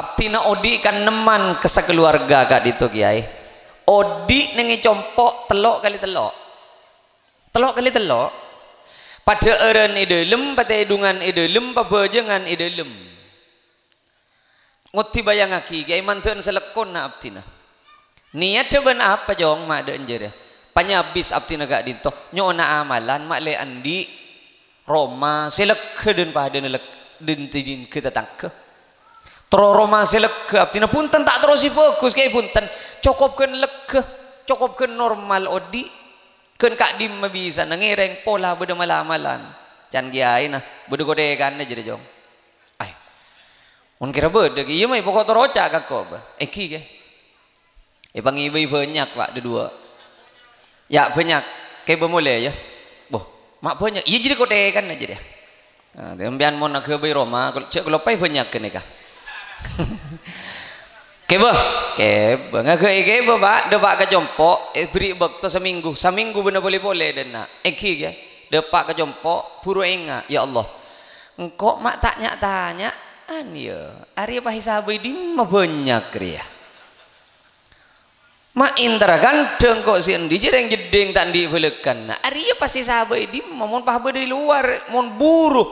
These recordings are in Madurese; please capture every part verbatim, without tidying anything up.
Abdhina odi' kanemman ka sakaluwarga ka'dinto, Kèyaè. Odi' neng è compo' tello' kalè tello'. Tello' kalè tello'. Padhâ'ârân è dhâlem, patèdungan è dhâlem, pabhâjângan è dhâlem. Ngodhi bâjângaghi, Kèyaè, mandhâ'ân salekkonna abdhina. Niyaddhâ bân apa, Cong, ma' dhâ' enjârâ? Panyabis abdhina ka'dinto, nyo'ona amalan, ma' lè andi'. Roma sè legghâ dhân padâna leg-, dhân tèjhingghâ tatangghâ. Terro roma sè legghâ, abdhina bhunten ta' terrosè bhâghus, Kèyaè, bhunten. Cokop ghân legghâ, cokop ghân normal odi'. Ghân ka'dimma bisana ngèrèng pola bâdâ mal-amalan. Can Kèyaèna, bâdâ kothèkanna jârèya, Cong. Ay. Mon kèra bâdâ, Kè, iyâ, mayu poko' terro oca' ka ko', bâ. Èngghi, Kè. Èpangèbâi bânnya', Pak, dhu-duwâ'. Yâ, bânnya'. Kèbâ molè, yâ. Boh, ma' bânnya'. Iyâ, jârèya kothèkanna jârèya. Nah, sampèyan mon aghâbây roma, kol-, jhâ' kaloppaè bânnya' ghânèka. Kèbâ, kèbâ. Ngaghâi kèbâ, Pak. Dâpa' ka compo', èbherri' bâkto samènggu. Samènggu bânnè polè-polè, dâ' enna'. Èngghi, yâ. Dâpa' ka compo', buru enga'. Ya Allah. Engko' ma' ta' nya'-tanya'an, yâ. Arèya pas èsabâi dimma bânnya' rèya? Ma' èntara kandhâng ko' sè andi' jârèng jeddhing ta' andi' bâlâkana. Arèya pas èsabâi dimma mon pas bâdâ è lowar, mon buru.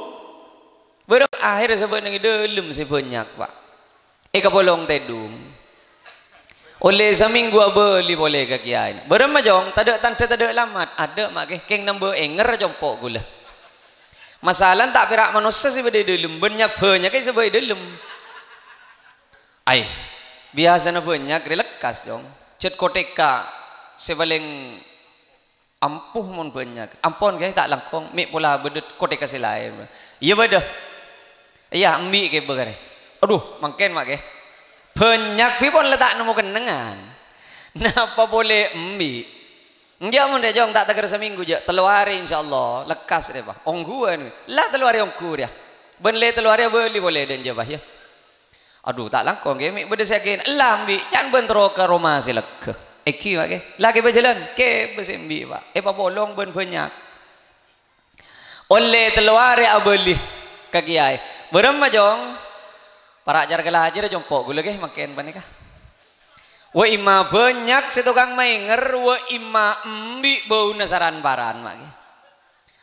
Bârâng akhèr sabâ' neng è dhâlem sè bânnya', Pak. Èkapolong tèdung. Ollè samènggu abâli polè ka kèyaèna. Bârâmma, Cong, tadâ' tandhâ tadâ' alamat. Adâ', ma' kè, kèng nambâ ènger compo' ghulâ. Masalana ta' pèra' manossa sè bâdâ è dhâlem, bânnya'-bânnya' kè sè bâdâ è dhâlem. Ay, biyasana bânnya' rè lekkas, Cong. Jhât kothèka sè palèng ampuh mon bânnya'. Ampon, Kè, ta' langkong, mè' pola bâdâ kothèka sè laèn. Iyâ, bâdâ. Iyâ, embi' kèbâ karè. Adhu, mangkèn, ma' Kè. Bânnya' bi' pon la ta' nemmo kennengngan. Napa polè embi'? Enjâ' mon rè, Cong, ta' tèghâr samènggu, jâ'. Tello arè, insyaallah, lekkas rè, Pak. Ongghuwân. La tello arè ongghu rèya. Bân lè tello arè abâli polè dâ' enjâ', Pak, yâ. Adhu, ta' langkong, Kè, mè' bâdâ sè aghina. Ella embi', can bân terro ka roma sè legghâ. Èngghi, ma' Kè. La kèbâ jhâlân, kèbâ sè embi', Pak. Èpapolong bân bânnya'. Ollè tello arè abâli ka kèyaè. Bârâmma, Cong? Para' car-kalajârâ compo' ghulâ, Kè, mangkèn panèka. Wa imma bânnya' sè tokang maènger, wa imma embi' bâuna saran-paran, ma' Kè.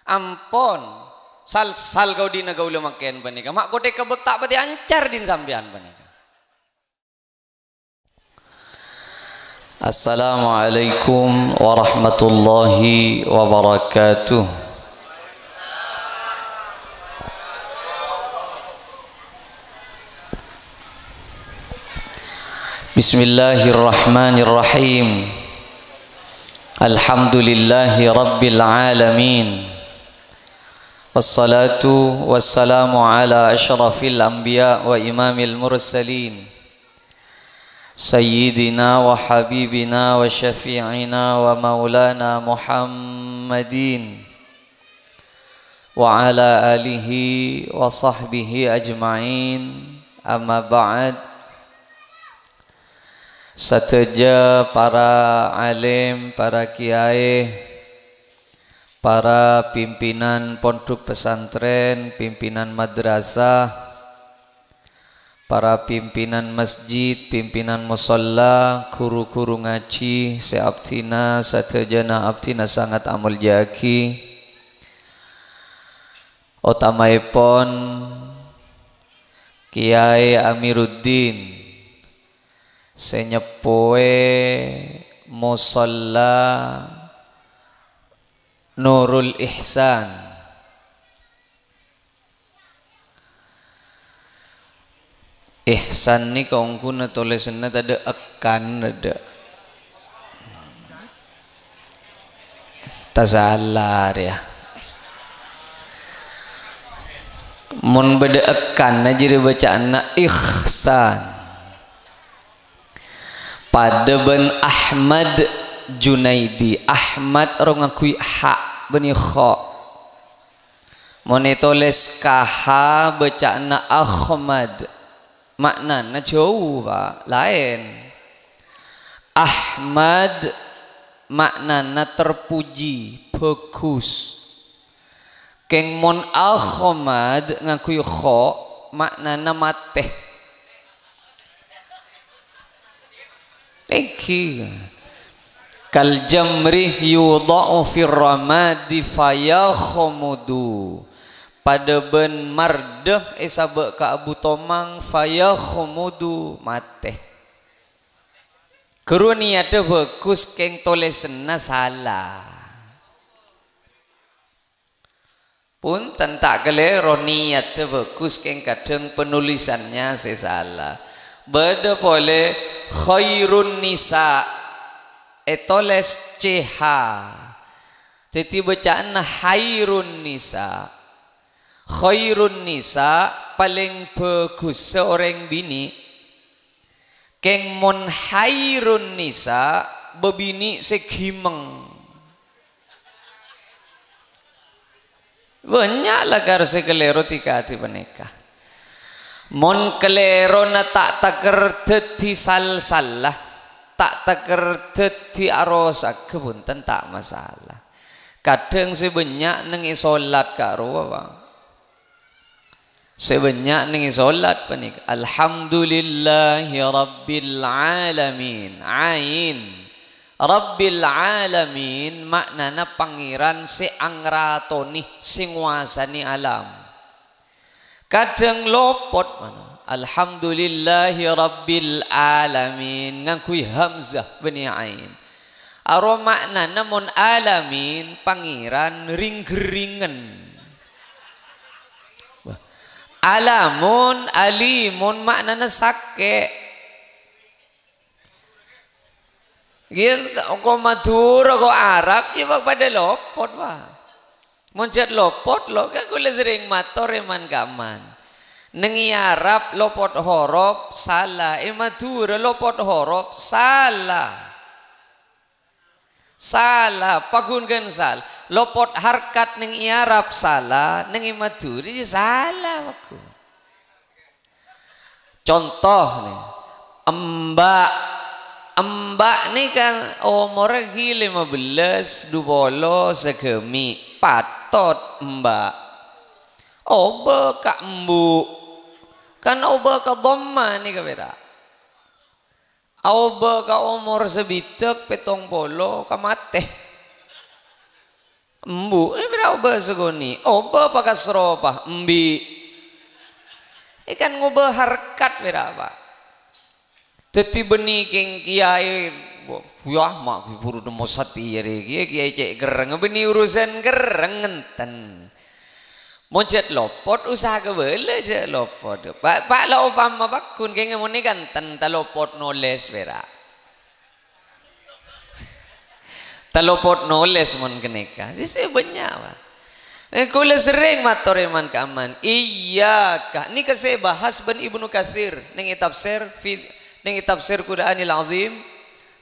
Ampon, sal-sal ka odi'na kaulâ mangkèn panèka. Ma' kothèka bâk ta' patè ancar dhin sampèyan panèka. Assalamualaikum warahmatullahi wabarakatuh. Bismillahirrahmanirrahim. Alhamdulillahi rabbil alamin. Wassalatu wassalamu ala asyrafil anbiya wa imamil mursalin, sayyidina wa habibina wa syafi'ina wa maulana Muhammadin, wa ala alihi wa sahbihi ajma'in. Amma ba'd. Sadhâjâ para alim, para kiai, para pimpinan pondhuk pesantren, pimpinan madrasah, para pimpinan masjid, pimpinan musholla, ghuru-ghuru ngajhi sè abdhina sadhâjâna abdhina sanget amolja'aghi, otamaèpon Kiai Amiruddin sè nyeppowè Musholla Nurul Ihsan. Ihsan nèka ongghuna tolèsanna tadâ' ekkan, tadâ'. Tasala rèya. Mon bâdâ ekkanna jârèya bâca'anna ihsan. Padâ bân Ahmad Junaidi. Ahmad ro ngangghuy ha bânnè kha. Mon ètolès ka ha bâca'anna Akhmad. Ma'nana jâu, Pak, laèn. Ahmad ma'nana terpuji, bhâghus. Kèng mon Akhmad ngangghuy kha, ma'nana matè. Èngghi. "Kal jamri yudha'u fir ramadi fayakhmudu." Padâ bân mardhâ èsabâ' ka abu tomang, fayakhmudu, matè. Ghuru niyaddhâ bhâghus, kèng tolèsanna sala. Punten, ta' kalèro, niyaddhâ bhâghus, kèng kadhâng penulisannya sè sala. Bâdâ polè khairun nisa, ètolès C H. Dhâddhi bâcaanna hairun nisa. Khairun nisa, palèng bhâghussa orèng binè'. Kèng mon hairun nisa, bâbinè' sè ghimeng. Bânnya' lakar sè kalèro dhika-dhika panèka. Mon kalèrona ta' takèr dhâddhi sal-sala, ta' takèr dhâddhi arosaghâ, bhunten, ta' masala. Kadhâng sè bânnya' neng è solat ka' rowa, Pak. Sè bânnya' neng è solat panèka, "Alhamdulillahi rabbil alamin." Ain. Rabbil alamin ma'nana Pangèran sè angratonè, sè ngowasanè alam. Kadhâng lopot, mana, "Alhamdulillahi rabbil alamin," ngangghuy hamzah bânnè ain. Aro ma'nana mon alamin, Pangèran ring-ghâringen. Alamun, alimun, ma'nana sakè'. Iyâ, ko' Madhurâ, ko' Arab, iyâ, pa-, padâ lopot, Pak. Mon jhât lopot, lo, kan kaulâ serrèng mator è man-kamman. Neng è Arab lopot horop, sala. È Madhurâ lopot horop, sala. Sala, paghun kan sal. Lopot harkat neng è Arab sala, neng è Madhurâ sala, paghun. Conto, nè, embak. Embak nèka omorra ghi' lèma bellâs, dupolo, sagâmè'. Patot embak. Obâ ka embu'. Kan obâ ka dhamma nèka pèra'. Aobâ ka omor sabidhâk, pèttong polo, ka matè. Embu', eh, pèra' obâ sakonè'? Obâ pa kasropa, embi'. Eh, kan ngobâ harkat pèra', Pak. Dhâddhi bânnè kèng kiyaè, wah, yâ, ma' buru nemmo satèya rè, kiyaè, kiyaè cè' kerrèng. Bânnè urusan kerrèng ngènten. Mon jhât lopot, usaha kabâlâ jhâ' lopot. Pa', pa' la opama paghun, kèng mon è kanten ta' lopot nolès pèra'. Ta' lopot nolès mon ghânèka. Sè, sè bânnya', Pak. Eh, kaulâ serrèng mator è man-kamman. Iyyaka. Nèka sè èbahas bân Ibnu Katsir neng è tafsir fi-, neng è tafsir Qur'anil Azim.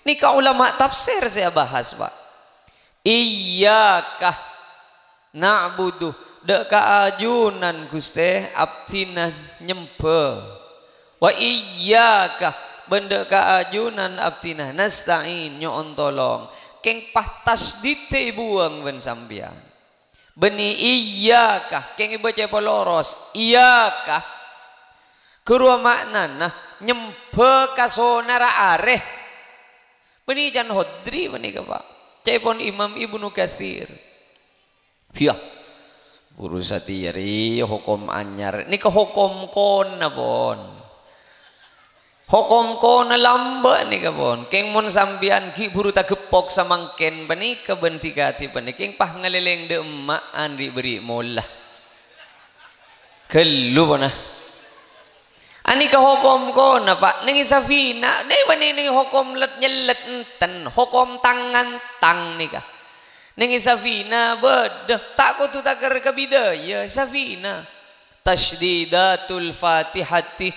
Nèka ulama tafsir sè abahas, Pak. Iyyaka na'budu, dâ' ka ajunan, Ghustè, abdhina nyembhâ. Wa iyyaka, bân dâ' ka ajunan abdhina nasta'in, nyo'on tolong. Kèng pas tasdidhâ èbuwâng bân sampèyan. Bânnè iyyaka, kèng èbâca poloros, iyaka. Ghâruwa ma'nana nyembhâ ka sonarra arè. Bânnè can Hodri panèka, Pak. Ca'èpon Imam Ibnu Katsir. Iyâ. Buru satèya rè hokom anyar. Nèka hokom kona, pon. Hokom kona lambâ' nèka, pon. Kèng mon sampèyan ghi' buru tageppok samangkèn panèka bân dhika-dhika panèka, kèng pas ngalèlèng dâ' emma' anḍi' bâri' mola. Ghâllu, pona. Anèka hokom kona, Pak. Neng è Safina, nè bânnè neng hokom let-nyellet enten, hokom tang-ngantang nèka. Neng è Safina bâdâ, ta' kodhu takèr ka bidaya, Safina. Tasdidatul Fatihati,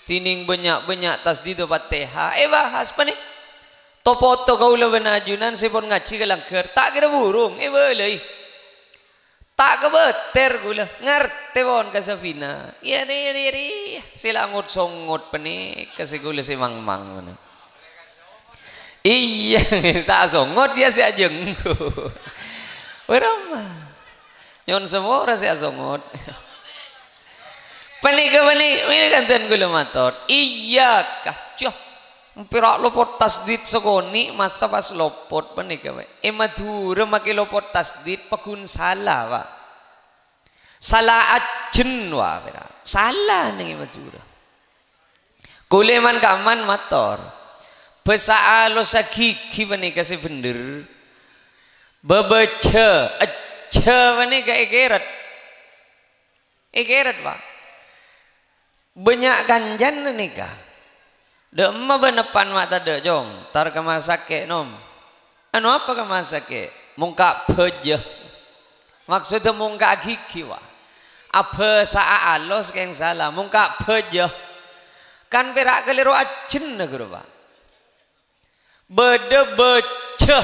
dhinèng bânnya'-bânnya' tasdidul Fatihah. Èbahas, panè. To-poto kaulâ bân ajunan sè pon ngajhi ka langghâr, ta' kèra burung, èbâlâi. Ta' kabâter kaulâ, ngartè pon ka Safina. Iyâ, rè, rè, rè, sè la ngot-songot panèka sè kaulâ sè mang-mang, ngono. Iyâ, ta' songot iyâ sè ajhânggu. Wârâmma. Nyo'on sapora sè asongot. Panèka, panè-, panèka ghântèn kaulâ mator. Iyyaka. Cok. Pèra' lopot tasdid sakonè', masa pas lopot panèka, Pak. È Madhurâ makè lopot tasdid, pagghun sala, Pak. Sala ajhân, wa, pèra'. Sala neng è Madhurâ. Kaulâ man-kamman mator. Bhâsa alossa ghighi panèka sè bhendher. Bâbâjâ, ejjhâ panèka èkèrèt. Èkèrèt, Pak. Bânnya' kancana nèka. Dâ'emma bân eppan ma' tadâ', Cong? Tar ka ma' sakè', Nom. Anu apa ka ma' sakè'? Mongka' bâjâ. Maksoddhâ mongka' ghighi, wa. Abhâsa alos kèng sala, mongka' bâjâ. Kan pèra' kalèro ajhânna, ghuru, Pak. Bâdâ bâjâ.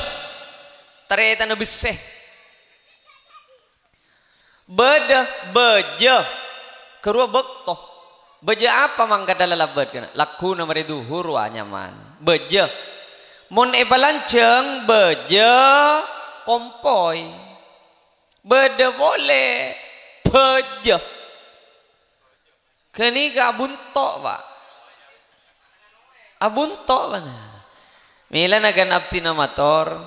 Tarètanna bessè. Bâdâ bâjâ. Ghâruwa bâkto. Bâjâ apa mangkadhâ lalabât kana'? Lagghuna marè dhuhur, wa, nyaman. Bâjâ. Mon èpalanjhâng, bâjâ kompoy. Bâdâ polè bâjâ. Ghânèka abhunto', Pak. Abhunto', bâna. Mèlana kan abdhina mator,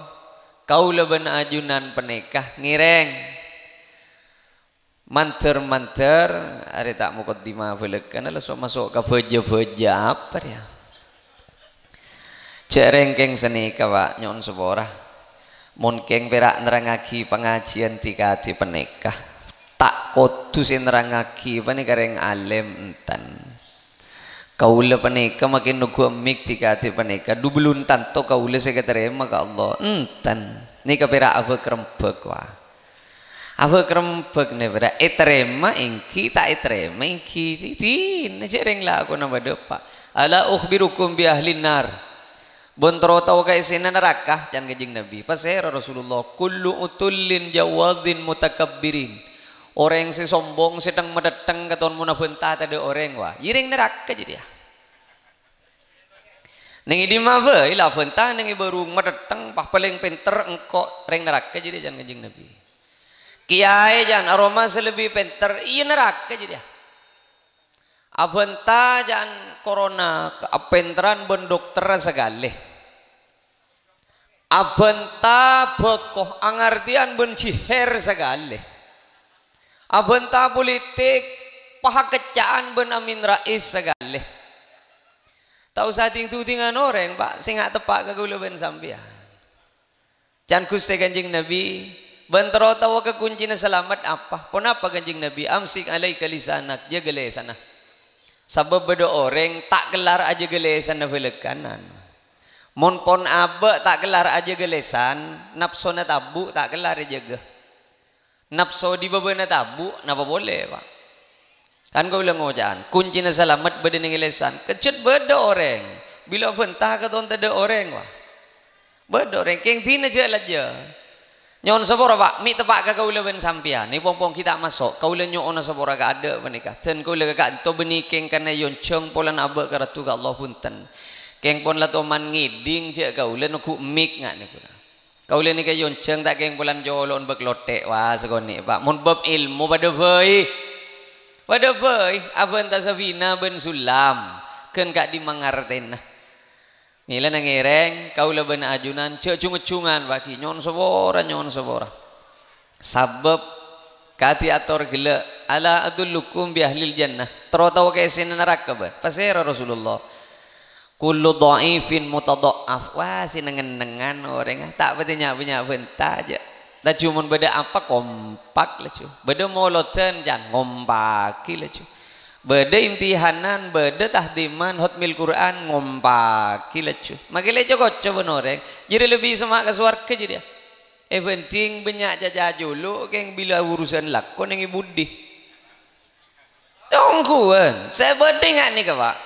kaulâ bân ajunan panèka ngèrèng. Mandhâr-mandhâr, arè ta' mokoddimah bhâlâkana, langsung maso' ka bâjâ-bâjâ apa, rèya? Jhâ' rèng kèng sanèka, Pak, nyo'on sapora. Mon kèng pèra' nerrangngaghi pangajiyân dhika-dhika panèka, ta' kodhu sè nerrangngaghi panèka rèng alèm, enten. Kaulâ panèka makè nonggu mik dhika-dhika panèka, du bellun tanto kaulâ sè èkatarèma ka Allah. Enten. Nèka pèra' abâk-rembâk, wa. Abâk-rembâk nè pèra', ètarèma èngghi, ta' ètarèma èngghi. Dina jhâ' rèng lakona padâ, Pak. "Ala ukhbirukum bi ahlin nar?" Bân terro tao kaèssèna naraka, can Kanjeng Nabi. Pasèra Rasulullah? "Kullu utullin jawadzin mutakabbirin." Orèng sè sombong, sè thèng-mathèttèng katon mon abhânta tadâ' orèng, wa. Iyâ rèng naraka jârèya. Neng è dimma bhâi la abhânta, neng è bârung mathèttèng, pas palèng pènter engko', rèng naraka jârèya, can Kanjeng Nabi. Kèyaè, can, aroma sè lebbi pènter, iyâ naraka jârèya. Abhânta, can, corona, apènterran bân dokterra sakalè. Abhânta bhâko, angartèyan bân jihèr sakalè. Abhânta politik, pahakecca'an bân Amin Rais sakalè. Ta' osa ding-dudingan orèng, Pak, sè nga' teppa' ka kaulâ bân sampèyan. Can Ghustè Kanjeng Nabi, bân terro tao ka kuncina salamet apa? Ponapa Kanjeng Nabi? "Amsik alaika lisanak, jâgâ lèsanna." Sabâb bâdâ orèng ta' kellar ajâgâ lèsanna bhâlâkanan. Mon pon abâ' ta' kellar ajâgâ lèsan, napsona tabu' ta' kellar èjâgâ. Napso è bâbâna tabu', napa polè, Pak? Kan kaulâ ngoca'an, kuncina salamet bâdâ neng è lèsan. Kejjhât bâdâ orèng, bilâ abhânta katon tadâ' orèng, wa. Bâdâ orèng, kèng dina jhâ' lajjâ. Nyo'on sapora, Pak, mè' teppa' ka kaulâ bân sampèyan. Nè pong-pong ghi' ta' maso', kaulâ nyo'ona sapora kaadâ' panèka. Dân kaulâ ka ka'dinto bânnè kèng kanna' èyonjhâng polana abâ' ka Raddhu ka Allah, bhunten. Kèng pon la toman ngèdhing jhâ' kaulâ nonggu mik nga' nèko. Kaulâ nèka èyonjhâng ta' kèng polana colo'na bâk lotè', wa, sakonè', Pak. Mon bab èlmo padâ bhâi. Padâ bhâi, abhânta Safina bân Sulam. Ghân ka'dimma ngartèna. Mèlana ngèrèng, kaulâ bân ajunan, jhâ' jung-ejjungan, Pak, ghi. Nyo'on sapora, nyo'on sapora. Sabâb kadhi ator ghellâ', "Ala adullukum bi ahlil jannah?" Terro tao ka èssèna naraka, bân. Pasèra Rasulullah? "Kullu dha'ifin mutadha'af." Wah, sè neng-ennengan orèngnga. Ta' patè nya'-bânnya' bhânta jhâ'. Laju mon bâdâ apa, kompak laju. Bâdâ molodhân, can, ngompaghi laju. Bâdâ imtihanan, bâdâ tahdiman, hotmil Qur'an, ngompaghi laju. Makè lè co-koco bân orèng. Jârèya lebbi semma' ka sowarghâ jârèya. Èbhânding bânnya' caca jhulu, kèng bilâ urusan lako neng è budi. Ongghuwân, sè penting nga' nèka, Pak.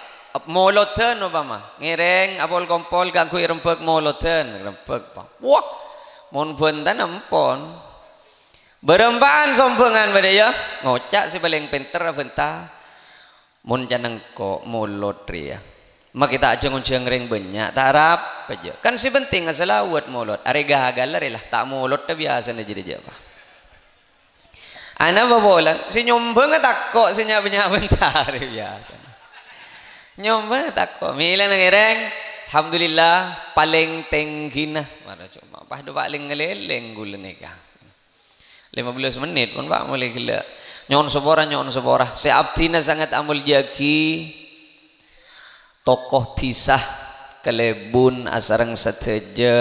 Molodhân opama, ngèrèng apol-kompol kaangghuy rembhâk molodhân, rembhâk, Pak. Wah, mon bhânta ampon. Bârâmpa'an sombhângan bâdâ, yâ. Ngoca' sè palèng pènter abhânta. Mon can engko' molod rèya. Makè ta' jhâng-onjhâng rèng bânnya', ta' arapa jhâ'. Kan sè penting asalawat molod. Arè gagal arè la, ta' molod ta' biyasana jârèya, Pak. Ana bâbâlân, sè nyombhângnga tako', sè nya'-bânnya' bhânta arè biyasana. Nyombhângnga tako'. Mèlana ngèrèng, Alhamdulillah, palèng tèngghina. Mara coma, pas dhu palèng ngalèlèng ghulâ nèka. Lèma bellâs mennit pon, Pak, molaè ghellâ'. Nyo'on sapora, nyo'on sapora. Sè abdhina sanget amoljâ'aghi tokoh dhisa kalèbun asareng sadhâjâ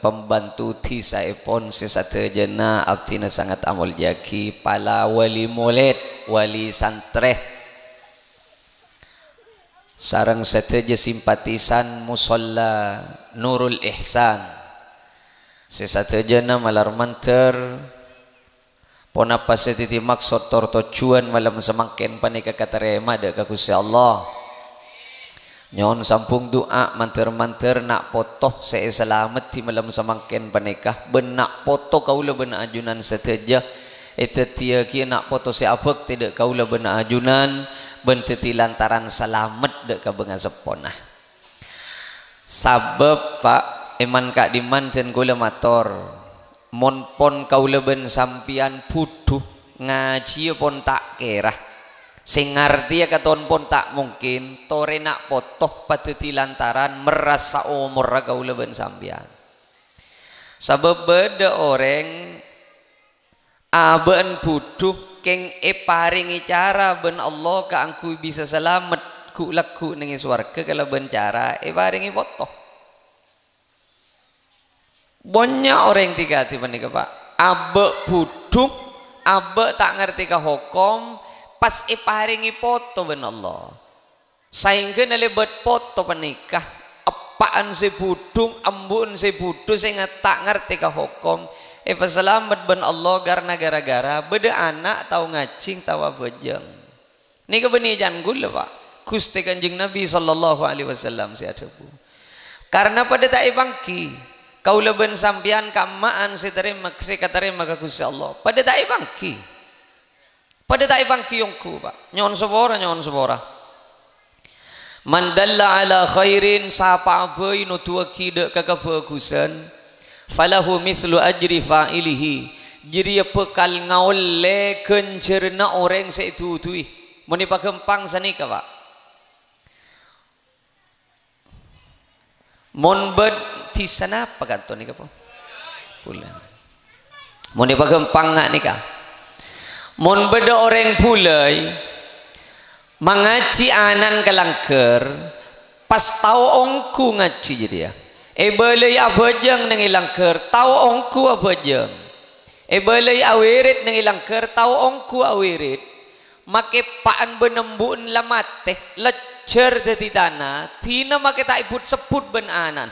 pembantu dhisaèpon sè sadhâjâna abdhina sanget amoljâ'aghi, pala wali molèd, wali santrè. Sareng sadhâjâ simpatisan Musholla Nurul Ihsan. Sè sadhâjâna malar mandhâr, ponapa sè dhâddhi maksod tor tojjhuwân malem samangkèn panèka katarèma dâ' ka Ghustè Allah. Nyo'on sambung du'a mandhâr-mandhâr na' poto sè èsalameddhi malem samangkèn panèka, bân na' poto kaulâ bân ajunan sadhâjâ èdhâddhiyâghi na' poto sè abhâktè dâ' kaulâ bân ajunan, bân dhâddhi lantaran salamet dâ' ka bângaseppona. Sabâb, Pak, è man-ka'dimman dân kaulâ mator, mon pon kaulâ bân sampèyan budhu, ngajhiyâ pon ta' kèra. Sè ngartèya katon pon ta' mungkin, torè na' poto padhâddhi lantaran merrassa omorra kaulâ bân sampèyan. Sabâb bâdâ orèng abâ'na budhu kèng èparèngè cara bân Allah kaangghuy bisa salamet ghu'-lagghu' nèng è sowarghâ kalabân cara èparèngè poto. Bânnya' orèng dhika-dhika panèka, Pak. Abâ' budhu, abâ' ta' ngartè ka hokom, pas èparèngè poto bân Allah. Saèngghâ nalèbât poto panèka, eppa'na sè budhu, embu'na sè budhu sè nga-, ta' ngartè ka hokom, èpasalamet bân Allah karna ghârâ-ghârâ bâdâ ana' tao ngajhi, tao abhâjâng. Nèka bânnè can ghulâ, Pak. Ghustè Kanjeng Nabi sallallahu alaihi wasallam sè adhâbu, "Karna padâ ta' èpangghi, kaulâ bân sampèyan ka'emma'an sè tarèma, sè katarèma ka Ghustè Allah. Padâ ta' èpangghi." Padâ ta' èpangghi ongghu, Pak. Nyo'on sapora, nyo'on sapora. "Man dalla ala khairin," sapa'a bhâi noduwâghi dâ' ka kabhâghusân, "falahu mithlu ajri fa'ilihi." Jârèya bhâkal ngaollè ghânjhârânna orèng sè èduduwi. Mon èpaghâmpang sanèka, Pak. Mon bâd-, dhisa napa kanto nèka, Po? Bulâi. Mon èpaghâmpang nga' nèka. Mon bâdâ orèng bulâi mangajhi ana'na ka langghâr, pas tao ongghu ngajhi jârèya. Èbâlâi abhâjâng nèng è langghâr, tao ongghu abhâjâng. Èbâlâi awèrèt nèng è langghâr, tao ongghu awèrèt. Make eppa'na bân embu'na la matè, lejjhâr dhâddhi tana, dina make ta' èbut-sebbut bân ana'na.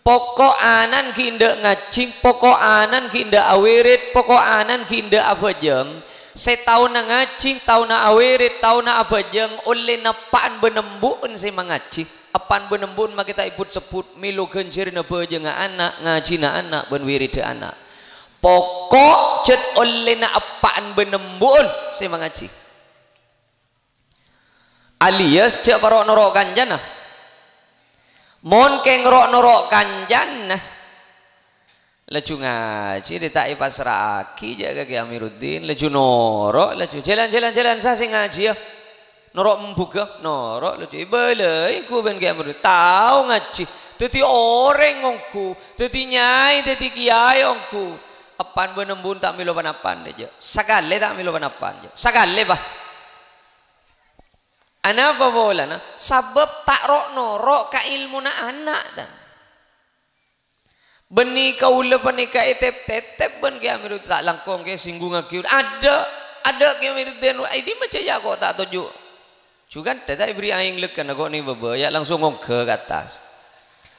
Poko' ana'na ghi' endâ' ngajhi, poko' ana'na ghi' endâ' awèrèt, poko' ana'na ghi' endâ' abhâjâng. Sè taona ngajhi, taona awèrèt, taona abhâjâng, ollèna eppa'na bân embu'na sè mangajhi. Eppa'na bân embu'na make ta' èbut-sebbut, mèlo ghânjhârânna bhâjângnga ana', ngajhina ana', bân wèrèdhâ ana'. Poko' jhât ollèna eppa'na bân embu'na sè mangajhi. Alias jhâ' paro' noro' kancana. Mon kèng ro'-noro' kancana, laju ngajhi, dhi ta' èpasra'aghi jhâ' ka Kè Amiruddin, laju noro', laju, "Jhâlân, jhâlân, jhâlân, sa sè ngajhiyâ." Noro' embughâ, noro' laju èbâlâi ongghu bân Kè Amiruddin. Tao ngajhi, dhâddhi orèng ongghu, dhâddhi nyaè, dhâddhi kèyaè ongghu. Eppa'na bân embu'na ta' mèlo pan-apaan, dhi, jhâ'. Sakalè ta' mèlo pan-apaan, jhâ'. Sakalè, bâh. Anapa polana? Sabâb ta' ro'-noro' ka èlmona ana', tan. Bânnè kaulâ panèka ètep-tètep bân Kè Amiruddin, ta' langkong Kè, singgungngaghi. Adâ', adâ' Kè Amiruddin, è dimma jhâ' yâ ko' ta' toju'. Jhughân ta' èberri' aèng lèghâna ko' nè bâbâ, yâ langsung ongghâ ka attas.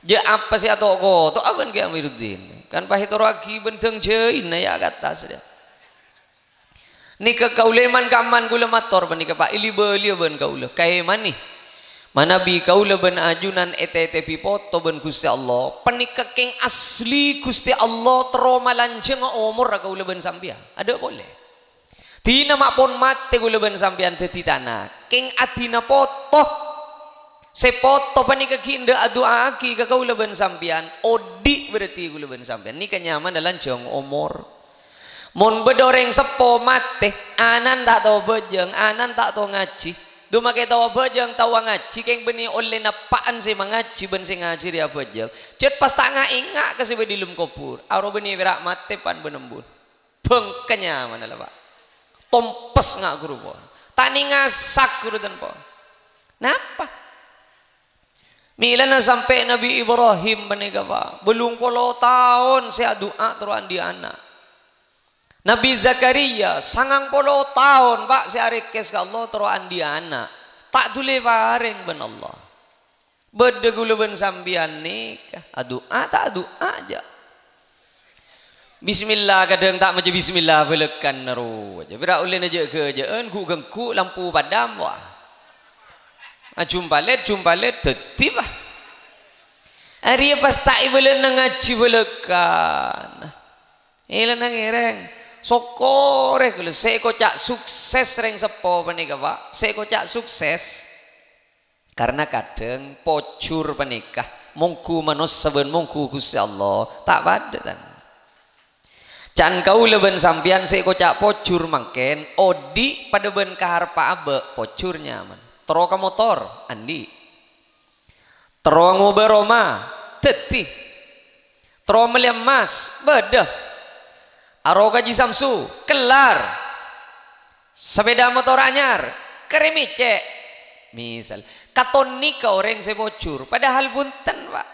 Jhâ' apa sè ato'-koto'a bân Kè Amiruddin? Kan pas ètoro'aghi bân dhâng jhâina yâ ka attas, yâ. Nèka kaulâ è man-ka'emman kaulâ mator panèka, Pa', èli-bâliyâ bân kaulâ. Kaèmanè, manabi kaulâ bân ajunan ètètèbhi poto bân Ghustè Allah, panèka kèng asli Ghustè Allah terro malanjhângnga omorra kaulâ bân sampèyan. Adâ' polè. Dina ma' pon matè kaulâ bân sampèyan dhâddhi tana. Kèng adina poto. Sè poto panèka ghi' endâ' adu'aaghi ka kaulâ bân sampèyan, odi' berarti kaulâ bân sampèyan. Nèka nyamana lanjhâng omor. Mon bâdâ orèng seppo matè, ana'na ta' tao bhâjâng, ana'na ta' tao ngajhi, Dhu makè tao abhâjâng, tao ngajhi, kèng bânnè ollè nappa'an sè mangajhi bân sè ngajhi rèya abhâjâng. Jhât pas ta' nga'-enga' ka sè bâdâ è dâlem kobhur. Aro bânnè pèra' matè pan bân embun. Bângka nyamana la, Pa'. Tompes nga' ghuru pon. Ta' nèngasak ghuru dân pon. Napa? Mèlana sampè' Nabbhi Ibrahim panèka, Pa', bâllung polo taon sè adu'a terro andi' ana'. Nabbhi Zakaria, sangang polo taon, Pa', sè arèkès ka Allah terro andi' ana'. Ta' dhuli èparèng bân Allah. Bâdâ ghulâ bân sampèyan nèka, adu'a ta' adu'a jâ'. Bismillah, kadhâng ta' maca bismillah, bâlâkana rowa. Jâ' pèra' ollèna jâ'-ghâjâ'ân, ghu'-ghângghu', lampu padam, wah. Ajhumpalèt, jumpalèt, dhâddhi, wah. Arèya pas ta' èbâlâna ngajhi bâlâkana. Èlana ngèrèng. Sokkorè ghulâ, sè èkoca' sukses rèng seppo panèka, Pa'. Sè èkoca' sukses. Karna kadhâng pojhur panèka mongghu manossa bân mongghu Ghustè Allah ta' padâ, tan. Can kaulâ bân sampèyan sè èkoca' pojhur mangkèn, odi' padâ bân kahareppa abâ', pojhur nyaman. Terro ka motor, andi'. Terro ngobâ roma, dhâddhi. Terro mellè emmas, bâdâ. Aro ka Haji Samsu, kellar. Sepèda motor anyar, karèmècè'. Misal, katon nèka orèng sè pojhur, padahal bhunten, Pa'.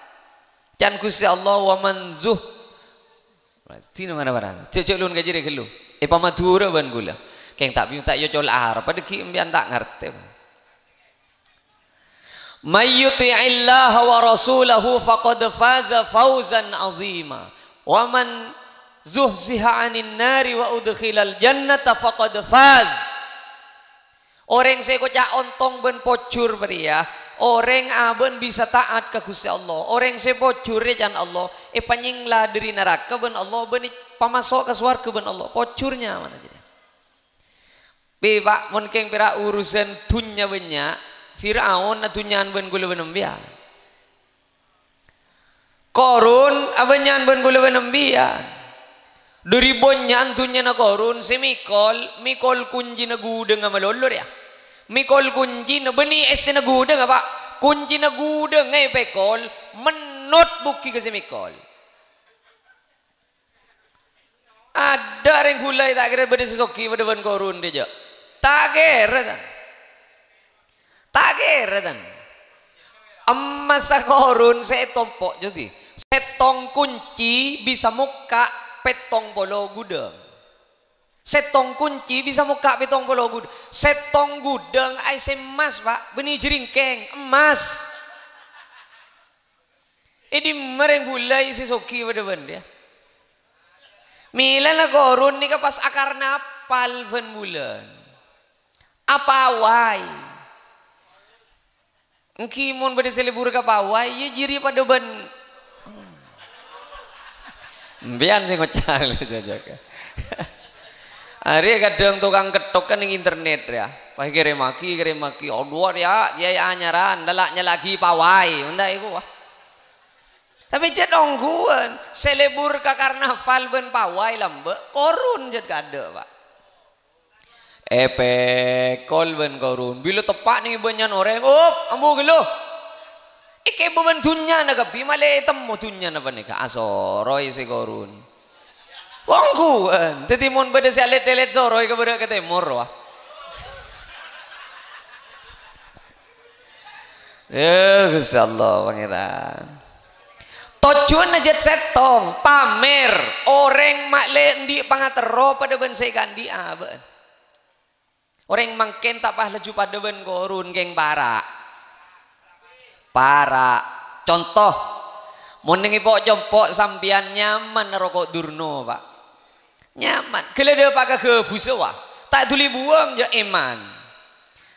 Can Ghustè Allah, "Wa man zuh-," Dina mana barang? Jhâ', jhâ' lun kajhârè ghâllu. Èpamadhurâ bân ghulâ. Kèng ta' bi-, ta' èyocol Arab, padâ ghi' empèyan ta' ngartè, Pa'. "May yuti'illaha wa rasulahu faqad faza fauzan azima. Wa man zuhziha 'anin nari wa udkhilal jannata faqad faz." Orèng sè èkoca' ontong bân pojhur bâriyâ, orèng abâ'na bisa ta'at ka Ghustè Allah. Orèng sè pojhur, rè, can Allah, èpanyèngla dâri naraka bân Allah, bân èpamaso' ka sowarghâ bân Allah. Pojhur nyamana jârèya. Bi, Pa', mon kèng pèra' urusan dhunnya bânnya', Fir'aun adhunnya'an bân ghulâ bân empèyan. Korun abânnya'an bân ghulâ bân empèyan. Dâri bânnya'an dhunnyana Korun sè mèkol, mèkol kuncina ghudhângnga malolo rèya. Mèkol kuncina, bânnè essèna ghudhângnga, Pa'. Kuncina ghudhângnga èpèkol, mennot bughi ka sè mèkol. Adâ' rèng bulâi ta' kèra bâdâ sè soghi padâ bân Korun rèya jâ'. Ta' kèra, tan. Ta' kèra, tan. Emmassa Korun sè ètompo', jâdhi, sèttong kunci bisa mokka' pèttong polo ghudhâng. Sèttong kunci bisa mokka' pèttong polo ghudhâng. Sèttong ghudhâng aèssè emmas, Pa', bânnè jârèngkèng emmas. È dimma rèng bulâi sè soghi padâ bân rèya? Mèlana Korun nèka pas akarna apal bân bulân. Apawai. Èngghi mon bâdâ sè lebur ka Pawai, iyâ jârèya padâ bân. Empèyan sè ngoca' lho, jajaka. Arèya kadhâng tokang ketthok kan neng internet, ya. Pas kèrèmmaghi, kèrèmmaghi. Odhu, ya, ya, ya, anyaran, lala' nyala'aghi Pawai. Mon ta' èko, wah. Tapè jhât ongghuwân, sè lebur ka karnaval bân Pawai lambâ', Korun jhât kaadâ', Pa'. Èpèkol bân Korun. Bilâ teppa' neng è bânnya'an orèng, "Op, ambu ghâllu." Èkèbâ bân dhunnyana kabbhi, malè ètemmo dhunnyana panèka. Asoroy sè Korun. Ongghuwân. Dhâddhi mon bâdâ sè alèt-èlèt soroy ka bârâ' ka tèmor, wah. Ya, Gusti Allah, Pangèran. Tojjhuwânna jhât sèttong, pamèr. Orèng ma'lè andi' pangaterro padâ bân sè èkaandi'â bâ'na. Orèng mangkèn ta' pas laju padâ bân Korun, kèng para'. Para'. Conto, mon neng è po'-compo' sampèyan nyaman roko' Durno, Pa'. Nyaman. Ghellâ' dâpa' ka ghâbhusa, wah. Ta' dhuli buwâng, ya èman.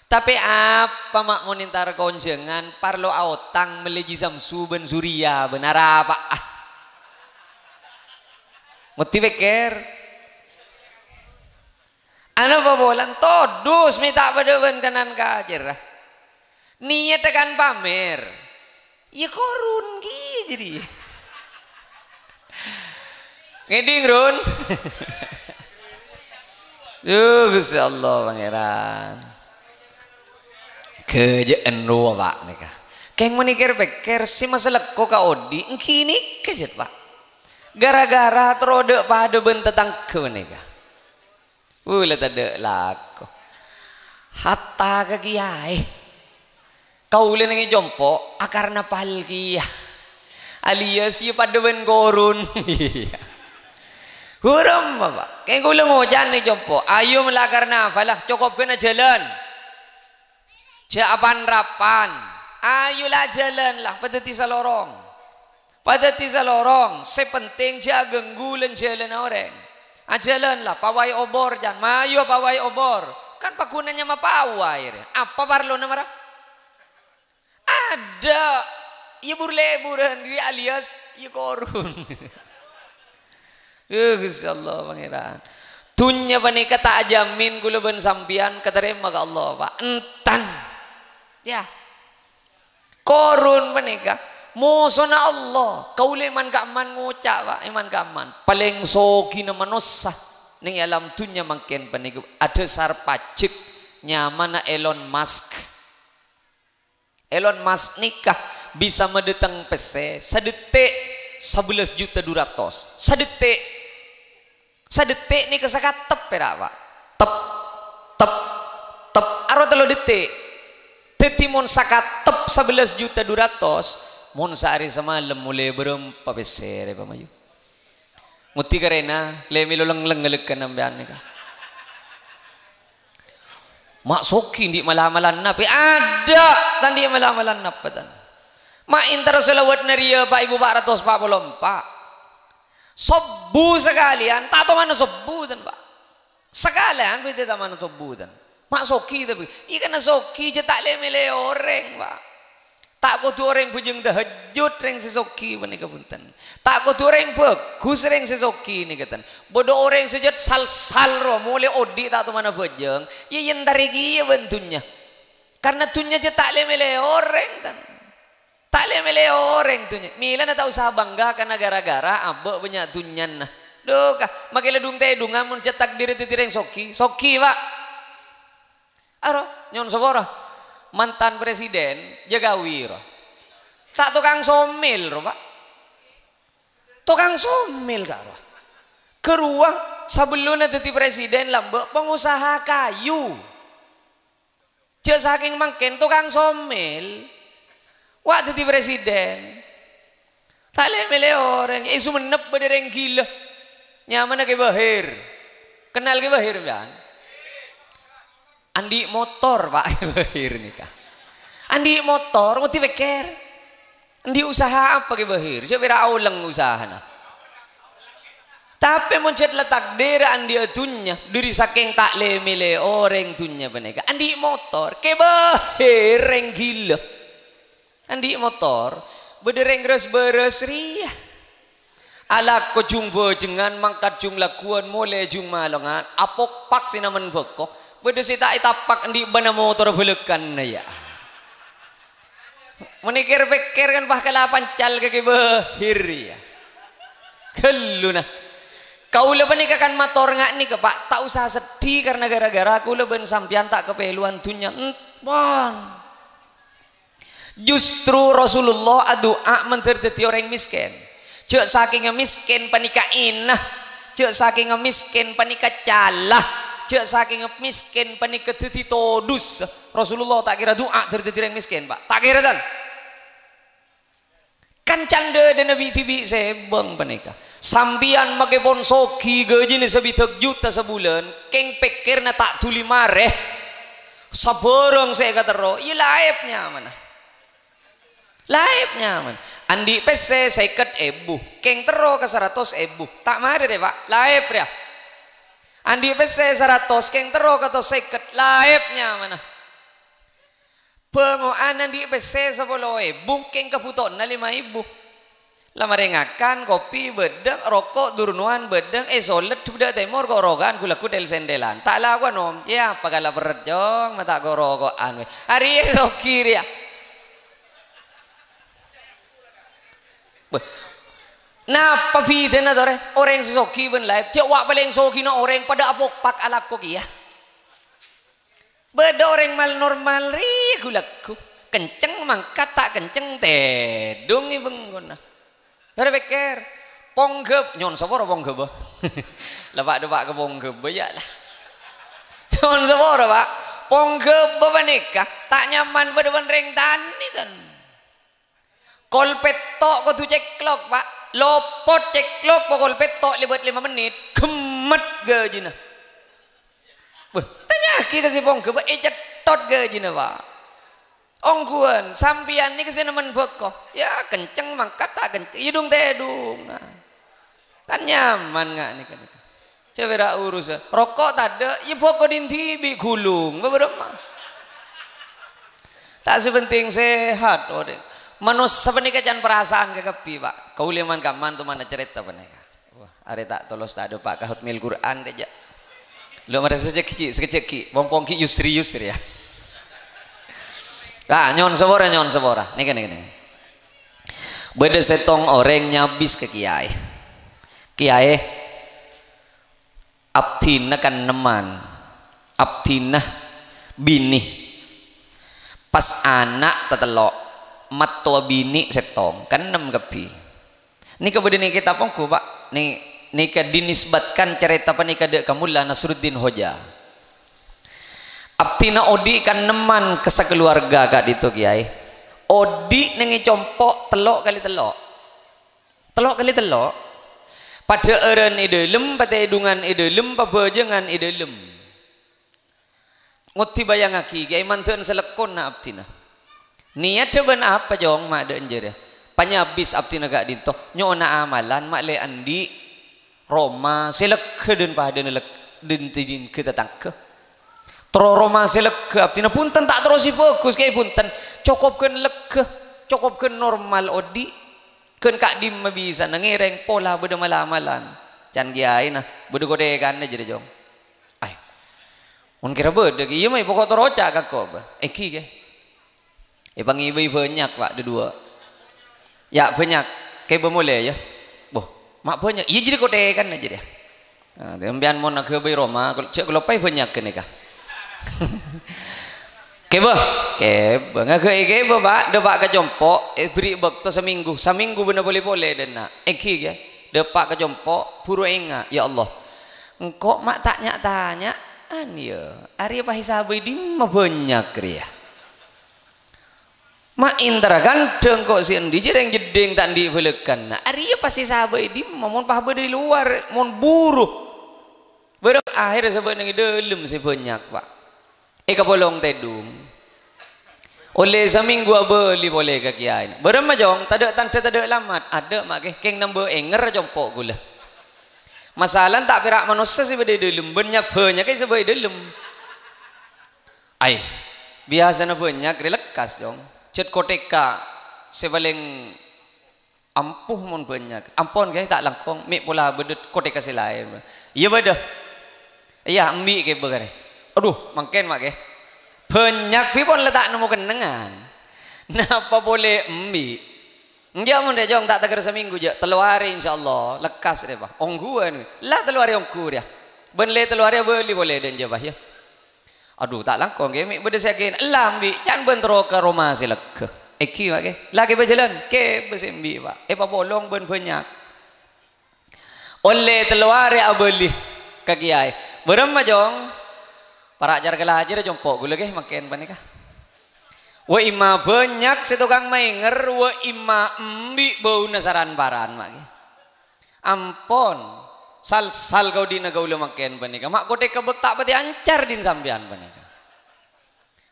Tapè apa ma' mon entar konjhângan, parlo aotang mellè Ji Samsu bân Surya, bân arapa? Ah. Ngoddi pèkkèr. Anapa polana todus mè' ta' padâ bân kanan kacèra. Niyadhâ kan pamèr. Iyâ Korun ghi' jârèya. Ngèdhing, Run? Duh, Gusti Allah, Pangèran. Ghâjâ'ân rowa, Pa', nèka. Kèng mon èkèr-pèkkèr, sè masalèko ka odi', èngghi nèka, jhât, Pa'. Gara-gara terro dâ' padâ bân tatangghâ nèka. Wula tadâ' lako. Hatta ka kiyaè. Kaulâ neng è compo', akarna pal kiya. Alias iyâ padâ bân korun. Iyâ. Hurum, Pa'. Kèng kaulâ ngoca' neng è compo', ayo mala akarna pal, cokop ghâna jhâlân. Jhâ' apan-rapan. Ayo la jhâlân la, padâddhi salorong. Padâddhi salorong, sè penting jhâ' aghânggu lan jhâlânna orèng. Ajhâlân la, pawai obor, can. Mayu pawai obor. Kan paghunana nyama pawai rè. Apa parlona mara? Adâ'. Iyâ bur-leburan rè alias iyâ korun. Eh, Gusti Allah, Pangèran. Dhunnya panèka ta' ajamin kaulâ bân sampèyan katarèma ka Allah, Pa'. Enten. Yâ. Korun panèka mosona Allah. Kaulâ èman-ka'emman ngoca', Pa', èman-ka'emman. Palèng sogina manossa neng è alam dhunnya mangkèn panèka adhâsar pajhâk, nyamana Elon Musk. Elon Musk nèka bisa madâteng pèssè sadettik sabellâs juta du ratos. Sadettik. Sadettik nèka sakattep pèra', Pa'. Tep, tep, tep. Aro tello dettik. Dhâddhi mon sakattep sabellâs juta du ratos, mon saarè samalem molè bârâmpa pèssè rè, Pa', mayu? Ngoddi karèna, lè mèlo leng-leng ngalèghân sampèyan nèka. Ma' soghi andi' mala-malana, pè'? Adâ', ta' andi' mala-malana, Pa', tan. Ma' entara shalawat nariyah, Pa', Ibu, pa' ratos pa' polo empa'. Sobbhu sakalèyan, ta' tomana sobbhu, tan, Pa'. Sakalèyan, pè' ta' tomana sobbhu, tan. Ma' soghi, tapè, iyâ karna soghi, jhâ' ta' lè-mèlè orèng, Pa'. Ta' kodhu orèng bhâjâng tahajjud rèng sè soghi panèka, bhunten. Ta' kodhu orèng bhâghus rèng sè soghi nèka, ten. Bâdâ orèng sè jhât sal-sal rowa, molè odi' ta' tomana bhâjâng, iyâ èyentarè kèya bân dhunnya. Karna dhunnya jhât ta' lè-mèlè orèng, ten. Ta' lè-mèlè orèng dhunnya. Mèlana ta' osa bângga karna gara-gara abâ' bânnya' dhunnyana. Dhu, ka, makè la dhung-tèdhungan mon jhât takdirra dhâddhi rèng soghi. Soghi, Pa'. Aro, nyo'on sapora. Mantan Presiden Jokowi, ro. Ta' tokang somèl, ro, Pa'. Tokang somèl, ka', ro. Ghâruwa, sabellunna dhâddhi presiden lambâ' pangosaha kayu. Jhâ' sakèng mangkèn tokang somèl. Wa' dhâddhi presiden. Ta' lè-mèlè orèng, è Songennep bâdâ rèng ghilâ. Nyamana Kè Bahir. Kennal Kè Bahir, sampèyan? Andi' motor, Pa', Kè Bahir nèka. Andi' motor, ngoddi pèkkèr. Andi' usaha apa Kè Bahir? Sè pèra' aolèng usahana. Tapè mon jhât la takdirra andi'â dhunnya, dhâri sakèng ta' lè-mèlè orèng dhunnya panèka. Andi' motor, Kè Bahir rèng ghilâ. Andi' motor, bâdâ rèng râs-bârâs rèya. Alako jhung bhâjhengan, mangkat jhung lagghuwân, molè jhung malongan, apokpak sè namen bhâko. Bâdâ sè ta' ètapak andi' bâna motor bhâlâkana, yâ. Mon èkèr-pèkkèr kan pas kala pancal ka Kè Bahir, yâ. Ghâllu, nah. Kaulâ panèka kan mator nga' nèka, Pa', ta' osa seddhi karna gara-gara kaulâ bân sampèyan ta' kapèlowan dhunnya. Empon. Justru Rasulullah adu'a mandhâr dhâddhi orèng mèskèn. Jhâ' sakènga mèskèn panèka èna, jhâ' sakènga mèskèn panèka cala, jhâ' sakènga mèskèn panèka dhâddhi todus. Rasulullah ta' kèra du'a dhâr dhâddhi orèng mèskèn, Pa'. Ta' kèra, tan. Kan candhâdhâna bi'-dhibi' sèbâng panèka. Sampèyan makè pon soghi ghâjina sabidhâk juta sabulân, kèng pèkkèrna ta' dhuli marè. Sabârâng sè èkaterro, iyâ laèp nyamana. Laèp nyamana. Andi' pèssè sèket èbu, kèng terro ka saratos èbu. Ta' marè rè, Pa', laèp rèya. Andi' pèssè saratos, kèng terro ka satos sèket, laèp nyamana. Bângo'an andi' pèssè sapolo èbu, kèng kabhutowanna lèma èbu. La marè ngakan, kopi bâdâ, roko' durunowan bâdâ, èsolèt bâdâ tèmor, ko'-roko'an, ghu-lagghu tèl-sèntèlan. Ta' lakowan, Om. Yâ, apa kala perrèt, Cong, ma' ta' ko'-roko'an, wè. Arèya soghi rèya. Bâh. Napa bhidhâna, torè? Orèng sè soghi bân laèp. Jhâ' wa' palèng soghina orèng padâ apokpak alako kèya. Bâdâ orèng mal-normal rè ghu-lagghu. Kenceng mangkat, ta' kenceng tèdhung è bengkona. Arè pèkkèr, pongghâb-, nyo'on sapora pongghâbâ. La, Pa', dâpa' ka pongghâbâ, yâ, la. Nyo'on sapora, Pa'. Pongghâbâ panèka ta' nyaman bâdâ bân rèng tanè, kan. Kol pètto' kodhu cèklok, Pa'. Lopot cèklok pokol pètto' lèbât lèma mennit, ghemmet ghâjina. Bâh, tanya'aghi ka sè pongghâbâ, ècètthot ghâjina, Pa'. Ongghuwân, sampèyan nèka sè nemmen bhâko. Yâ, kenceng mangkat, ta' kenceng, yâ, dhung-tèdhungan. Kan nyaman nga' nèka, nèka. Cè' bârâ' urusan. Roko' tadâ', yâ bhâko dhin dhibi' ghulung. Bâbârâmma. Ta' sè pentèng sehat, odhi'. Manossa panèka can parasaan kakabbhi, Pa'. Kaulâ man-kamman toman acarèta panèka. Wah, arè ta' tolos ta' dâpa' ka hotmil Qur'an dâjâ. Lo' marè sakejjhâ', sakejjhâ'. Wong-wong ghi' yusri-yusri, yâ. Ah, nyo'on sapora, nyo'on sapora. Nèka, nèka, nèka. Bâdâ sèttong orèng nyabis ka kèyaè. Kèyaè, abdhina kan nemman, abdhina binè. Pas ana' tatello', mattowa binè sèttong, kan ennem kabbhi. Nèka bâdâ nèng kètab ongghu, Pa'. Nè-, nèka dinisbatkan carèta panèka dâ' ka Molla Nasruddin Hoja. Abdhina odhi' kan nemman ka sakaluwarga ka'dinto, kèyaè. Odhi' nèng è compo' tello' kalè tello'. Tello' kalè tello'. Padâ arân è dâlem, patèdhungan è dâlem, pabhâjângan è dâlem. Ngodhi bâjângaghi, kèyaè mandhâ'ân salekkonna abdhina. Niyadhâ bân apa, Jong, ma' dâ' enjârâ? Panyabis abdhina ka'dinto, nyo'ona amalan, ma' lè andi' roma sè leggha dhân padâna lek-, dhân tèjhingghâ tatangghâ. Terro roma sè leggha abdhina, bhunten ta' terro sè bhâghus, kèyaè bhunten. Cokop ghân leggha, cokop ghân normal odhi'. Ghân ka'dimma bisana ngèrèng pola bâdâ mal-amalan. Can kèyaèna, bâdâ kothèkanna jârèya, Jong. Ay. Mon kèra bâdâ, iyâ, mayu poko' terro oca' ka ko', bâ. Èngghi, kè. Èpangèbâi bânnya', Pa', dâ-duwâ'. Yâ, bânnya'. Kèbâ molè, yâ. Boh, ma' bânnya'. Iyâ, jârèya kothèkanna jârèya. Nah, sampèyan mon aghâbây roma, kol-, jhâ' kaloppaè bânnya' ghânèka. Kèbâ, kèbâ. Ngaghâi kèbâ, Pa'. Dâpa' ka compo', èbherri' bâkto samènggu. Samènggu bâ'na polè-polè, dâ' enna'. Èngghi, yâ. Dâpa' ka compo', buru enga'. Ya Allah. Engko' ma' ta' nya'-tanya'an, yâ. Arèya pas èsabâi dimma bânnya' rèya? Ma' èntara kandhâng ko' sè andi' jârèng jeddhing ta' andi' bâlâkana. Arèya pas èsabâi dimma mon pas bâdâ è lowar, mon buru. Bârâng akhèr sabâ' neng è dâlem sè bânnya', Pa'. Èkapolong tèdhung. Ollè samènggu abâli polè ka kèyaèna. Bârâmma, Jong, tadâ' tandhâ tadâ' alamat. Adâ', ma' kè, kèng nambâ ènger compo' ghulâ. Masalana ta' pèra' manossa sè bâdâ è dâlem, bânnya'-bânnya' kè sè bâdâ è dâlem. Ay, biyasana bânnya' rè lekkas, Jong. Jhât kothèka sè palèng ampuh mon bânnya'. Ampon, kè, ta' langkong, mè' pola bâdâ kothèka sè laèn. Iyâ, bâdâ. Iyâ, embi' kèbâ karè. Adhu, mangkèn, ma' kè. Bânnya' bi' pon la ta' nemmo kennengngan. Napa polè embi'? Enjâ' mon rè, Jong, ta' tèghâr samènggu, jâ'. Tello arè, insyaallah, lekkas rè, Pa'. Ongghuwân. La tello arè ongghu rèya. Bân lè tello arè abâli polè dâ' enjâ', Pa', yâ. Adhu, ta' langkong, kè, mè' bâdâ sè aghina. Ella embi', can bân terro ka roma sè leggha. Èngghi, ma' kè. La kè bâjâlân, kèbâ sè embi', Pa'. Èpapolong bân bânnya'. Ollè tello arè abâli ka kèyaè. Bârâmma, Jong? Para' car-kalajârrâ compo' ghulâ, kè, mangkèn panèka. Wa imma bânnya' sè tokang maènger, wa imma embi' bâuna saran-paran, ma' kè. Ampon, sal-sal kaodi'na kaulâ mangkèn panèka. Ma' kothèka bâk ta' patè ancar dhin sampèyan panèka.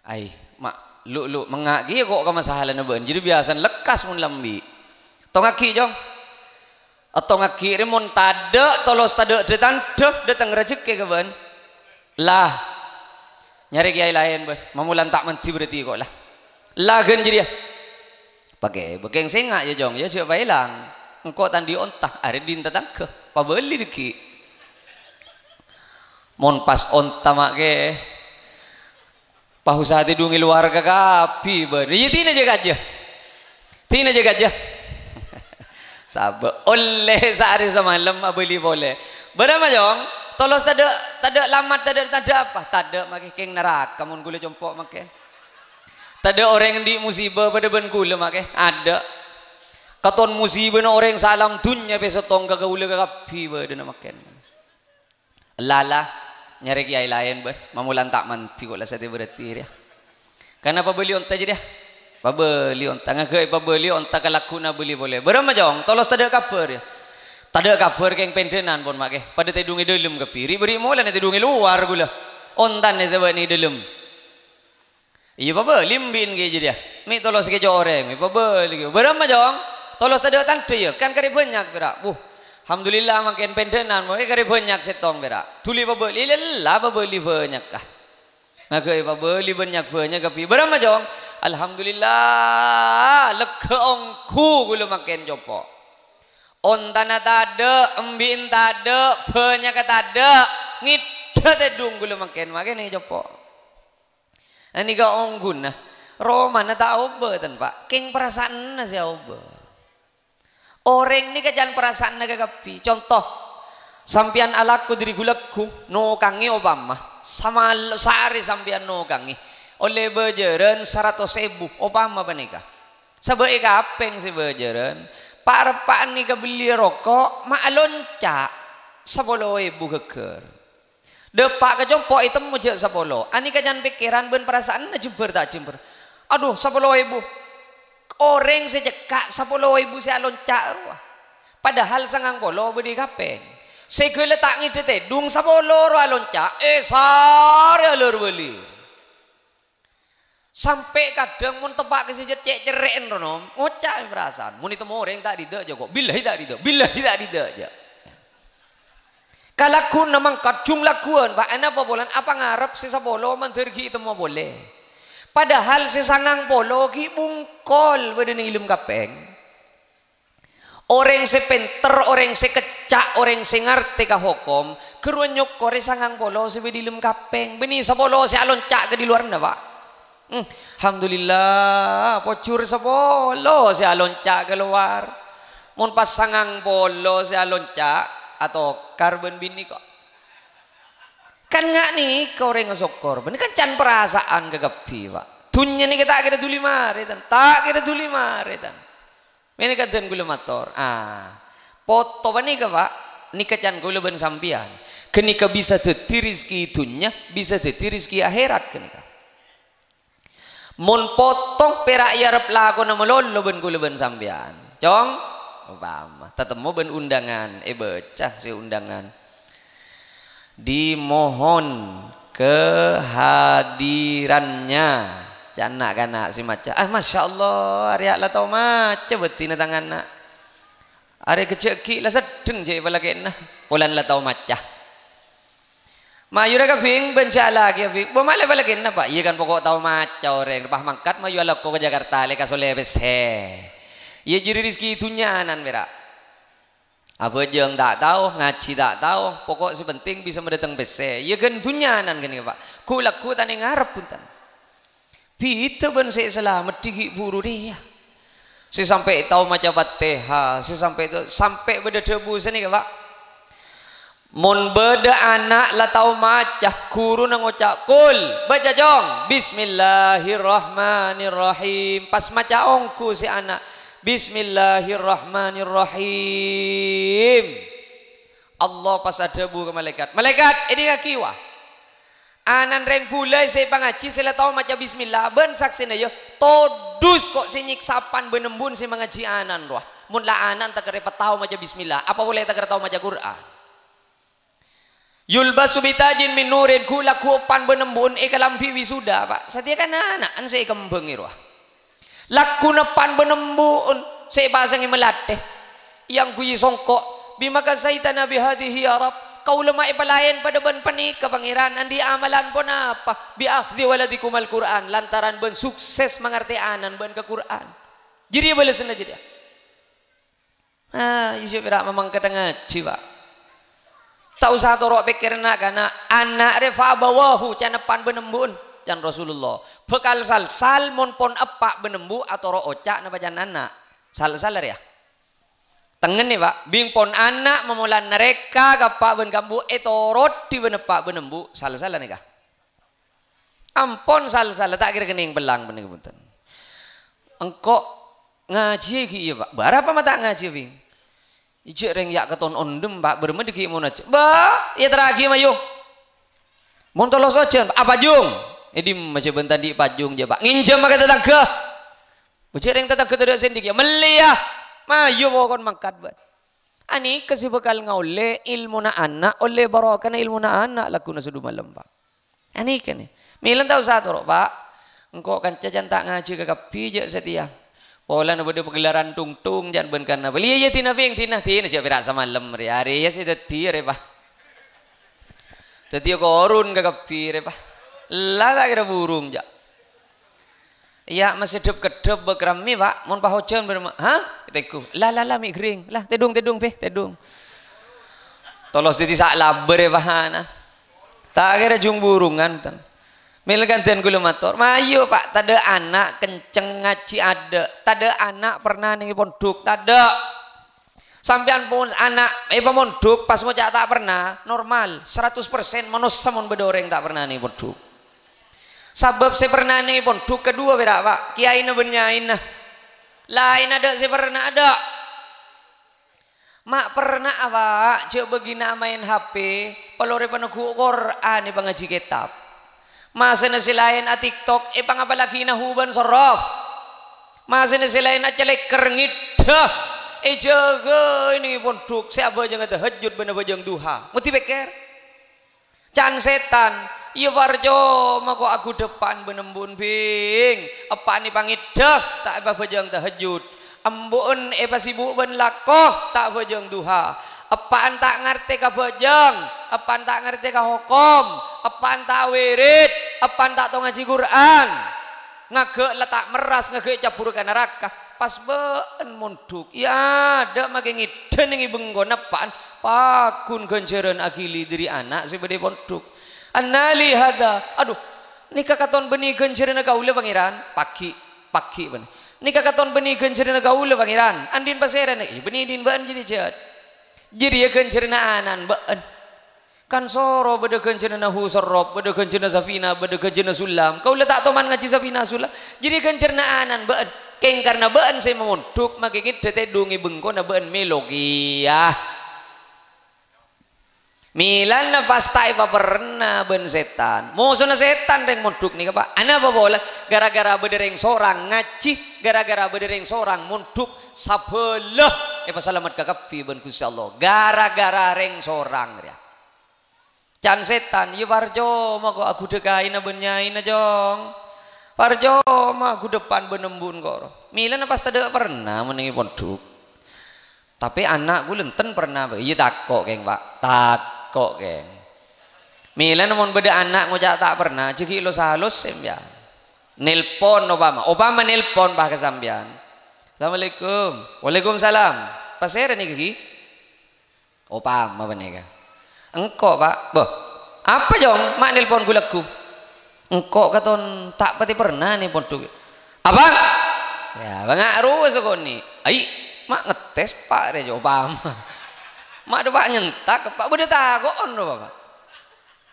Ay, ma', lu'-lu' mengnga' kèya ko' ka masalana bâ'na. Jârèya biyasana lekkas mon la embi'. Èttongnga ghi', Jong. Èttongnga ghi' rè mon tadâ' tolos tadâ' dâ-tandhâ dâteng rajhekkè ka bâ'na. La. Nyarè kèyaè laèn, bâ. Mamolan ta' mandhi berarti ko' la. La ghân jârèya. Pakè, bâkèng sènga', yâ, Jong, yâ, jhâ' paèlang. Engko' ta' andi' onta, arè dhin tatangghâ. Pabâli dhâggi'. Mon pas onta, ma' kè. Pas usaha tèdhung è lowar kakabbhi, bâ. Iyâ, dina jâ-kajâ. Dina jâ-kajâ. Sabâ'. Ollè saarè samalem abâli polè. Bârâmma, Jong? Tolos tadâ', tadâ' lamat, tadâ', tadâ' apa? Tadâ' makè kèng naraka mon ghulâ compo' makè. Tadâ' orèng andi' musiba padâ bân ghulâ makè. Adâ'. Katon musibana orèng saalam dhunnya pè sèttong ka kaulâ kakabbhi bâdâna makè. Lala, nyarè kèyaè laèn bân. Mamolan ta' mandhi kok la satèya berarti rèya. Kana pabâli onta jârèya? Pabâli onta, ngaghâi pabâli onta ka lagghuna bâli polè. Bârâmma, Cong? Tolos tadâ' kabhâr, yâ? Tadâ' kabhâr kèng pèndhânan pon makè. Padâ tèdhung è dâlem kabbhi. Ri'-bâri' molana tèdhung è lowar ghulâ. Ontana sè bâ'na è dâlem. Iyâ, pabâli embi'en kè jârèya. Mè' tolos kè corèng, mè' pabâli kè. Bârâmma, Cong? Tolos tadâ' tandhâ, yâ? Kan karè bânnya' pèra'. Wuh, alhamdulillah, mangkèn pèndhânan, mon karè bânnya' sèttong pèra'. Dhuli pabâli, lella pabâli bânnya', ah. Ngaghâi pabâli bânnya'-bânnya' kabbhi. Bârâmma, Cong? Alhamdulillah, lega ongghu ghulâ mangkèn compo'. Ontana tadâ', embi'en tadâ', bânnya'na tadâ'. Ngèdhâ tèdhung ghulâ mangkèn, makè nè compo'. Anèka ongghuna, romana ta' aobâ, ten, Pa'. Kèng parasaanna sè aobâ. Orèng nèka can parasaanna kakabbhi. Conto, sampèyan alako dhâri ghu-lagghu, nokangè opama, samal-, saarè sampèyan nokangè, ollè bâjârân saratos èbu, opama panèka. Sabâ' è kapèng sè bâjârân, pa'-reppa'an nèka belliyâ roko', ma' alonca' sapolo èbu ghâggâr. Dâpa' ka compo' ètemmo jâ' sapolo. Anèka can pèkkèran bân parasaanna jembhâr ta' jembhâr. Adhu, sapolo èbu. Orèng sè cekka' sapolo èbu sè alonca' rowa. Padahal sangang polo bâdâ è kapèng. Sè ghellâ' ta' ngèdhâ tèdhung sapolo rowa alonca', èsarè alor bâli. Sampè' kadhâng mon teppa' ka sè cè'-cerrè'en rono, ngoca' è parasaan. Mon ètemmo orèng ta' ridha jâ' ko', billahi ta' ridha, billahi ta' ridha jâ'. Kalagghuna mangkat jung lagghuwân, Pa', anapa polana? Apa ngarep sè sapolo mandhâr ghi' ètemmo polè? Padahal sè sangang polo ghi' bungkol bâdâna è dâlem kapèng. Orèng sè pènter, orèng sè kecca', orèng sè ngartè ka hokom, ghâruwa nyokkorè sangang polo sè bâdâ è dâlem kapèng, bânnè sapolo sè alonca' ka è lowaranna, Pa'. Hmm, alhamdulillah, pojhur sapolo sè alonca' ka lowar. Mon pas sangang polo sè alonca', atokar bân binè ko'. Kan nga' nèka orèng asokkor, bânnè kan can parasaan kakabbhi, Pa'. Dhunnya nèka ta' kèra dhuli marè, tan. Ta' kèra dhuli marè, tan. Mènè kadhân kaulâ mator. Ah, poto panèka, Pa', nèka can kaulâ bân sampèyan. Ghânèka bisa dhâddhi rejhekkè dhunnya, bisa dhâddhi rejhekkè akhèrat ghânèka. Mon potong pèra' èarep lakona malolo bân kaulâ bân sampèyan. Cong, opama, tatemmo bân undangan, èbâca sè undangan. Dimohon kehadirannya. Ca'na na'-kana' sè maca, "Ah, masyaallah, arèya la tao maca bâddhina tang ana'. Arè ghâjâ' ghi' la seddheng jâ' èpalakèna, polana la tao maca." Mayu ra kabhing bân jâ' alakè, Abi. Bâ' malè palakèna, Pa'? Iyâ kan poko' tao maca orèng. Pas mangkat mayu alako ka Jakarta, lè kasolè pèssè. Iyâ jârèya rejhekkè dhunnya anan pèra'. Abhâjâng ta' tao, ngajhi ta' tao, poko' sè penting bisa madâteng pèssè. Iyâ ghân dhunnya anan ghânèka, Pa'. Ghu-lagghu tanè ngarep, bhunten. Bhidhâ bân sè èsalameddhi ghi' buru rèya. Sè sampè' tao maca Fatèha, sè sampè' tao, sampè' bâdâ dhâbu sanèka, Pa'. Mon bâdâ ana' la tao maca, ghuruna ngoca', "Qul, baca, Cong, bismillahirrahmanirrahim." Pas maca ongghu sè ana', "Bismillahirrahmanirrahim." Allah pas adhâbu ka malaèkat, "Malaèkat, èdingngaghi, wa. Anan rèng bulâi sè èpangajhi sè la tao maca bismillah, bân saksèna, yâ, todus ko' sè nyèksa pan bân embu'en sè mangajhi anan rowa. Mon la ana' ta' kèra tao maca bismillah, apa polè ta' kèra tao maca Qur'an?" "Yulbasu bitajin min nurin," ghu-lagghu pan bân embu'en èkalambhi wisuda, Pa'. Satèya kan ana'en sè èkembhângè rowa. Lagghuna pan bân embu'en sè èpasangè malathè, èangghuyi songko'. "Bima kasaitana bihadhihi ya Rabb?" Kaulâ ma' èpalaèn padâ bân panèka, Pangèran, andi' amalan ponapa? "Bi akhdhi waladikumal Qur'an," lantaran bân sukses mangartè anan bân ka Qur'an. Jârèya bâlessanna jârèya. Ah, iyâ sè pèra' mamangkadhâ ngajhi, Pa'. Ta' osa toro' pèkkèranna na'-kana', ana' rè fa abawahu, ca'na pan bân embu'en, can Rasulullah. Bhâkal salsal mon pon eppa' bân embu' atoro' oca' napa can ana'. Salsal rèya. Tengnga, Pak, bing pon ana' mamola narèka ka eppa' bân ka embu' ètorodi bân eppa' bân embu', sala-sala nèka. Ampon sala-sala, ta' kèra kennèng pèlang panèka, bhunten. Engko' ngajhiyâ ghi' iyâ, Pak. Bârâmma ma' ta' ngajhiyâ, bing? Ijâ' rèng ya' katon ondhem, Pak. Bârâmma dâggi' mon ajhâ'. Bâ, èyaterraghi, mayu. Mon tolos ojhân, Pak, apajung. È dimma jhâ' bân ta' andi' pajung, jhâ', Pak. Ngènjhâm ka tatangghâ. Bâjâ rèng tatangghâ tadâ' sè andi' kèya, mellèya. Mayu pokon mangkat, bân. Anèka sè bhâkal ngaollè èlmona ana', ollè barokana èlmona ana', lagghuna sè du malem, Pak. Anèka nè. Mèlana ta' osa toro', Pak. Engko' kanca jhân ta' ngajhi ka kabbhi, jhâ' satèya. Polana bâdâ pagelaran tungtung, jhân bân karnaval. Iyâ, iyâ, dina, bing, dina, dina, jhâ' pèra' samalem rè. Arèya sè dhâddhi, rè, Pak. Dhâddhiyâ korun ka kabbhi, rè, Pak. La, ta' kèra burung, jhâ'. Iyâ, masè dhep-keddhep bâk rammè, Pak. Mon pas ojhân bârâmma, ha? Tèngghu. La, la, la, mè' ghering. La, tèdung, tèdung, bè, tèdung. Tolos dhâddhi sa' labâr è pahana. Ta' kèra jung-burungan, ten. Mèla kandhân kaulâ mator, mayu, Pak, tadâ' ana' kenceng ngajhi adâ', tadâ' ana' perna neng è pondhuk, tadâ'. Sampèyan pon ana' èpamondhuk pas ngoca' ta' perna, normal, saratos persen manossa mon bâdâ orèng ta' perna neng è pondhuk. Sabâb sè perna neng è pondhuk kaduwâ pèra', Pak, kèyaèna bân nyaèna. Laènna dâ' sè perna, adâ'. Ma' perna'a, Pak, jhâ' bâgina amaèn H P, palorè panegghu' Qur'an èpangajhi kètab. Masana sè laèn a-TikTok èpangapallaghi nahu bân sorof. Masana sè laèn acalèkker ngèddhâ, èjâgâ neng è pondhuk sè abhâjângnga tahajjud bân abhâjâng duha. Ngoddi pèkkèr. Can sètan, iyâ parcoma ko' aghudhâpan bân embu'en, bing. Eppa'en èpangèddhâ, ta' èpabhâjâng tahajjud. Embu'en èpasibu' bân lako, ta' bhâjâng duha. Eppa'en ta' ngartè ka bhâjâng, eppa'en ta' ngartè ka hokom, eppa'en ta' wirid, eppa'en ta' tao ngajhi Qur'an. Ngaghâ' la ta' merras, ngaghâ' ècabbhur ka naraka. Pas bâ'en mondhuk, iyâ adâ' makè ngèddhâ neng è bengkona eppa'en, pagghun ghânjhârân aghili dâri ana' sè bâdâ è pondhuk. Anna li hadza, adhu, nèka katon bânnè ghânjhârânna kaulâ, Pangèran? Pagghi', pagghi' bânnè. Nèka katon bânnè ghânjhârânna kaulâ, Pangèran? Andi'na pasèrana? Iyâ, bânnè dhin bâ'en jârèya, jhât. Jârèya ghânjhârânna ana'na bâ'en. Kan soro bâdâ ghânjhârânna Hu Sorrop, bâdâ ghânjhârânna Safina, bâdâ ghânjhârânna Sulam. Kaulâ ta' toman ngajhi Safina Sulam. Jârèya ghânjhârânna ana'na bâ'en. Kèng karna bâ'en sè mamondhuk, makè ngèddhâ tèdhung è bengkona bâ'en mèlo kèya. Mèlana pas ta' èpaperna bân sètan. Mosona sètan rèng mondhuk nèka, Pak. Anapa polana? Gara-gara bâdâ rèng sorang ngajhi, gara-gara bâdâ rèng sorang mondhuk, sabâlâ èpasalamet kakabbhi bân Ghustè Allah. Gara-gara rèng sorang rèya. Can sètan, iyâ parcoma ko' aghudhâ kaèna bân nyaèna, Cong. Parcoma aghudhâpan bân embu'en koro. Mèlana pas tadâ' perna mon neng è pondhuk. Tapè ana' kaulâ enten perna, Pak. Iyâ tako', kèng, Pak. Tako', kèng. Mèlana mon bâdâ ana' ngoca' ta' perna, jâ' ghi' los-alos sampèyan. Nelpon opama, opama nelpon, Pak, ka sampèyan. "Assalamualaikum." "Waalaikumsalam." "Pasèra nèka, Ghi?" Opama panèka. "Engko', Pak." "Bâh, apa, Cong? Ma' nelpon ghu-lagghu." "Engko' katon ta' patè perna neng pondhuk." "Apa?" "Yâ, bânga' rowa sakonè'." "Ai, ma' ngetes, Pak, rè, Cong, opama." Ma' dâpa' nyentak, Pak, bâdâ tako'en, Pak.